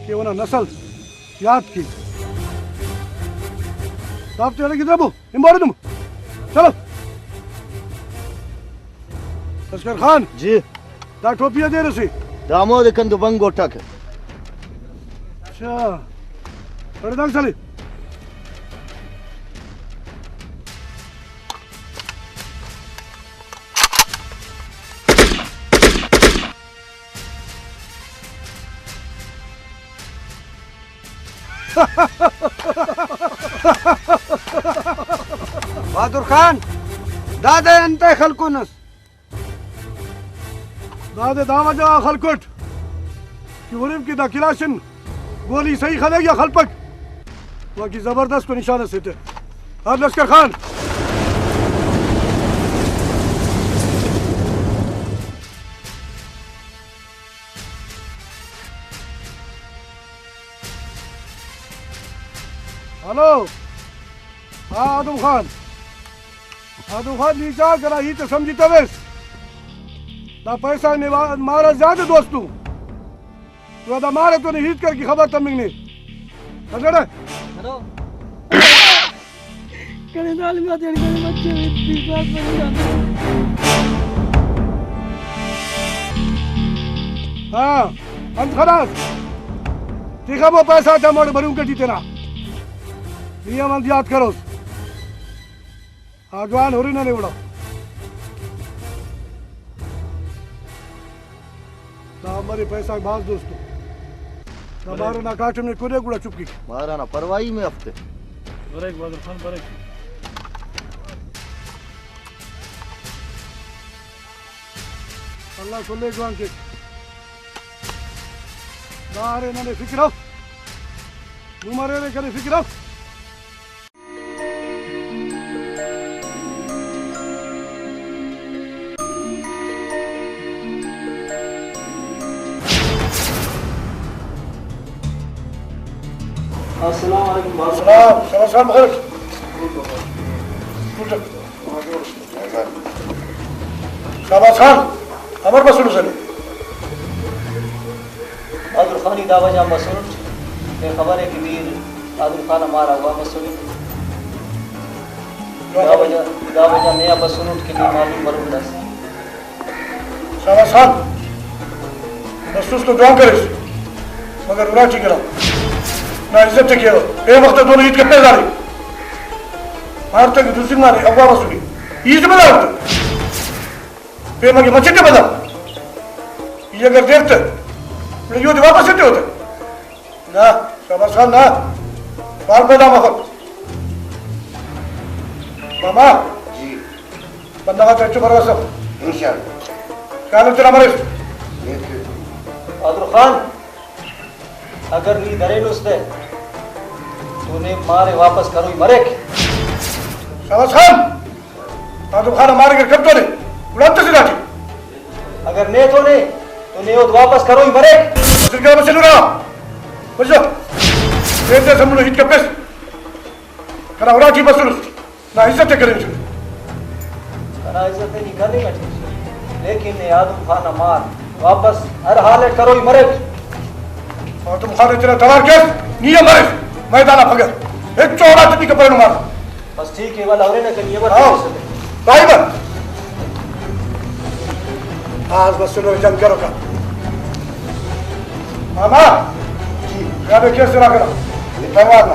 کہ اونا نسل یات کے۔ دافتے اڑے گدربو، امبارے تم۔ چلو۔ لشکر خان۔ جی۔ دا ٹوپی ءِ دیر اسے۔ دا ہمودے کندو بنگو ٹک۔ اچھا۔ اڑے دنگ سلے۔ بہادر خان، دادے انتئے خلکونس؟ دادے دا وجہ غا خلکٹ کہ ہرم کہ دا کلاشن گولی صحیح خلیک یا خلپک، باقی زبردست و نشان اسے تے۔ ہر لشکر خان۔ ہلو۔ ہاں آدم خان۔ آدم خان، نی چا کنا ہیت ءِ سمجھتویس۔ دا پیسہ نے وا-، مارا زیادہ دوستو۔ تو دا مارے تو نے ہیت کر کہ خبر تمنگ نے۔ اگڑے۔ ہلو۔ کنے ظالم آتے کنے بچے ہوئے، بیس لاکھ بنی جاتے۔ ہاں، انت خلاص۔ تیخا مو پیسہ تا مڑ بھرون کٹی تینا۔ نی ہم انت یاد کروس۔ آ جوان ہرنہ نے اوڑا۔ دا مرے پیسہ بھاز دوستو۔ دا بارے۔ مارو نا کاٹم نے کنے گڑا چپ کیک۔ مارا نا پرواہی میں ہفتے۔ بریک بہادر خان، بریک۔ اللہ کلے جوان کیک۔ دا ارے ننے فکر اف۔ نمر ارے کنے فکر اف۔ السلام علیکم بابا۔ السلام، شاباس خان، بخیر۔ شاباس خان، امر بسنس نے۔ بہادر خان ای دا وجہ آن بسنٹ، نے خبر ءِ کہ میر آدم خان نا مار اغوا مسنے۔ دا وجہ، دا وجہ نے آ بسنٹ کہ نی معلوم مرور داسہ۔ شاباس خان، بسوس تو جوان کریس، مگر اراٹی گڑا نا عزت ءِ کیوہ۔ اے وخت دونو ہیت کپیسہ نے۔ مار تک دزنگانے، اغوا مسنے۔ ای ذمہ دار تے۔ پیمن کہ مچٹ ءِ پدا ای اگر دیر تہ، گڑا ای اودے واپس ایتیوہ تہ۔ نہ، شاباس خان نہ، بار پیدا مفک۔ ماما۔ جی۔ بندغ آتے ہچو بھروسہ اف۔ انشاءاللہ۔ خیال تینا مریس۔ بہادر خان۔ اگر نی درینس تہ، تو نے مار ءِ واپس کروئی مریک۔ شہباز خان، آدم خان ءِ مار اگر کپتونے، گڑا انت اسے داٹی؟ اگر نے ایتونے تو نے اود واپس کروئی مریک۔ سرگا بس نورا، بس۔ دیر دیر سمجھو ہیت کپس۔ کنا اراٹی بسنس، نا عزت ءِ کریسن۔ کنا عزت ءِ نی کننگ اٹی، لیکن نے آدم خان نا مار واپس ہر حال اٹ کروئی مریک۔ آدم خان ءِ تینا توار کیس، نی ہم مریس، میدان آ پگہ۔ ہچو اراٹی نی کپرینو مار۔ بس ٹھیک ہے، والا ہورے نا کنی اے بات ہاں۔ صاحب۔ آز بس سنو جنگ کرو کا۔ ماما، جی۔ یا بے کیس سرا کرا۔ یہ پہوار نا۔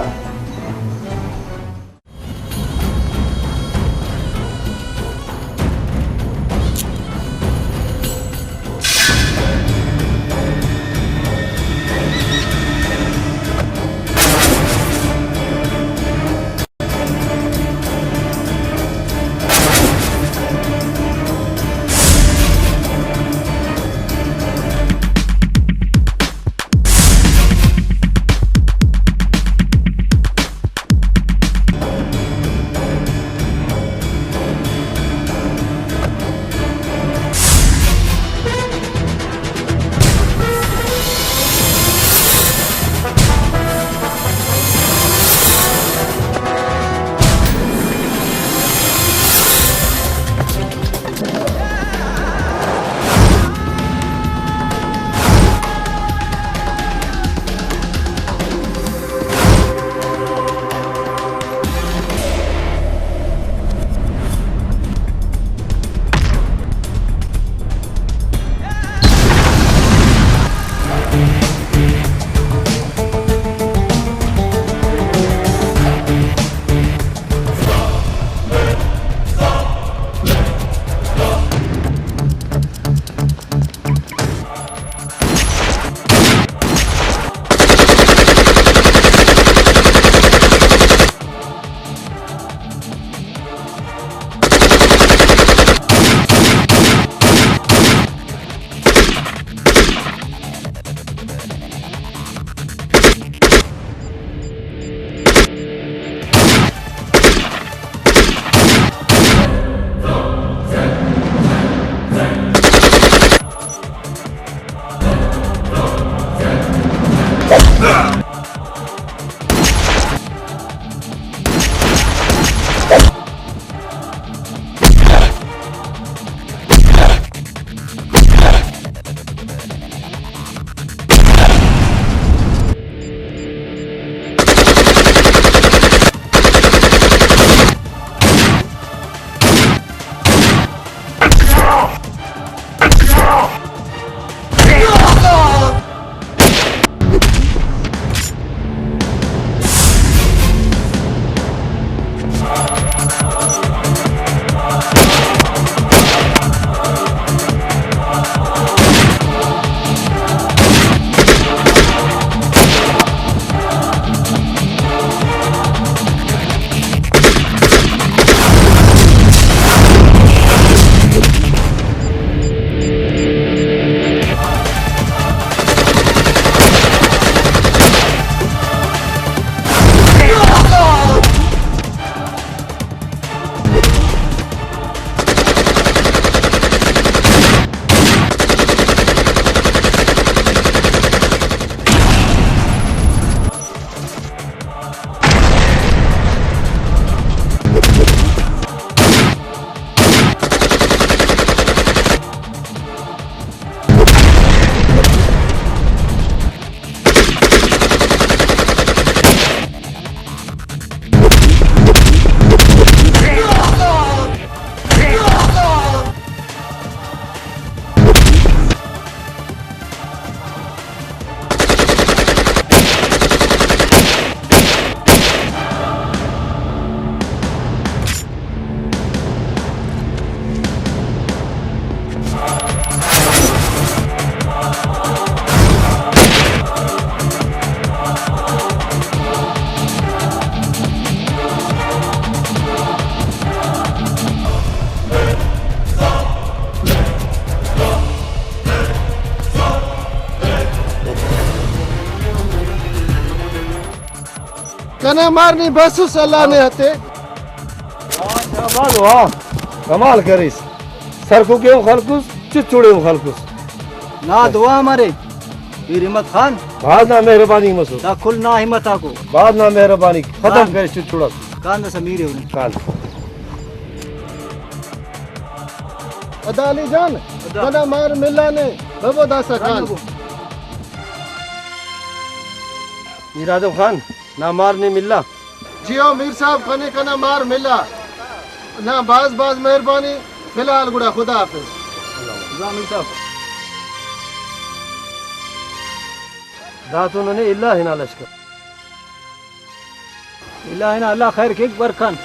کنا مار نی بسس اللہ نے ہتے۔ واہ، شاباش، واہ، کمال کریس۔ سرکوکے ہم خلکس، چچوڑے ہم خلکس۔ نا دعا مریک۔ پیر ہمت خان۔ بھاز نا مہربانی مسو۔ دا کل نا ہمت آکو۔ بھاز نا مہربانی۔ ختم خان۔ کریس چچوڑا۔ خان داسہ میرے ہُن۔ خان۔ ادا علی جان، ادا۔ کنا مار ملا نے، ببو داسہ خان۔ میر آدم خان، نا مار نے ملا۔ جی او میر صاحب، کنے کنا مار ملا۔ نا بھاز بھاز مہربانی۔ فی الحال گڑا خدا حافظ۔ جوان میر صاحب۔ دا تو ننے اللہ ہنا لشکر۔ اللہ ہنا اللہ خیر کیک برکان۔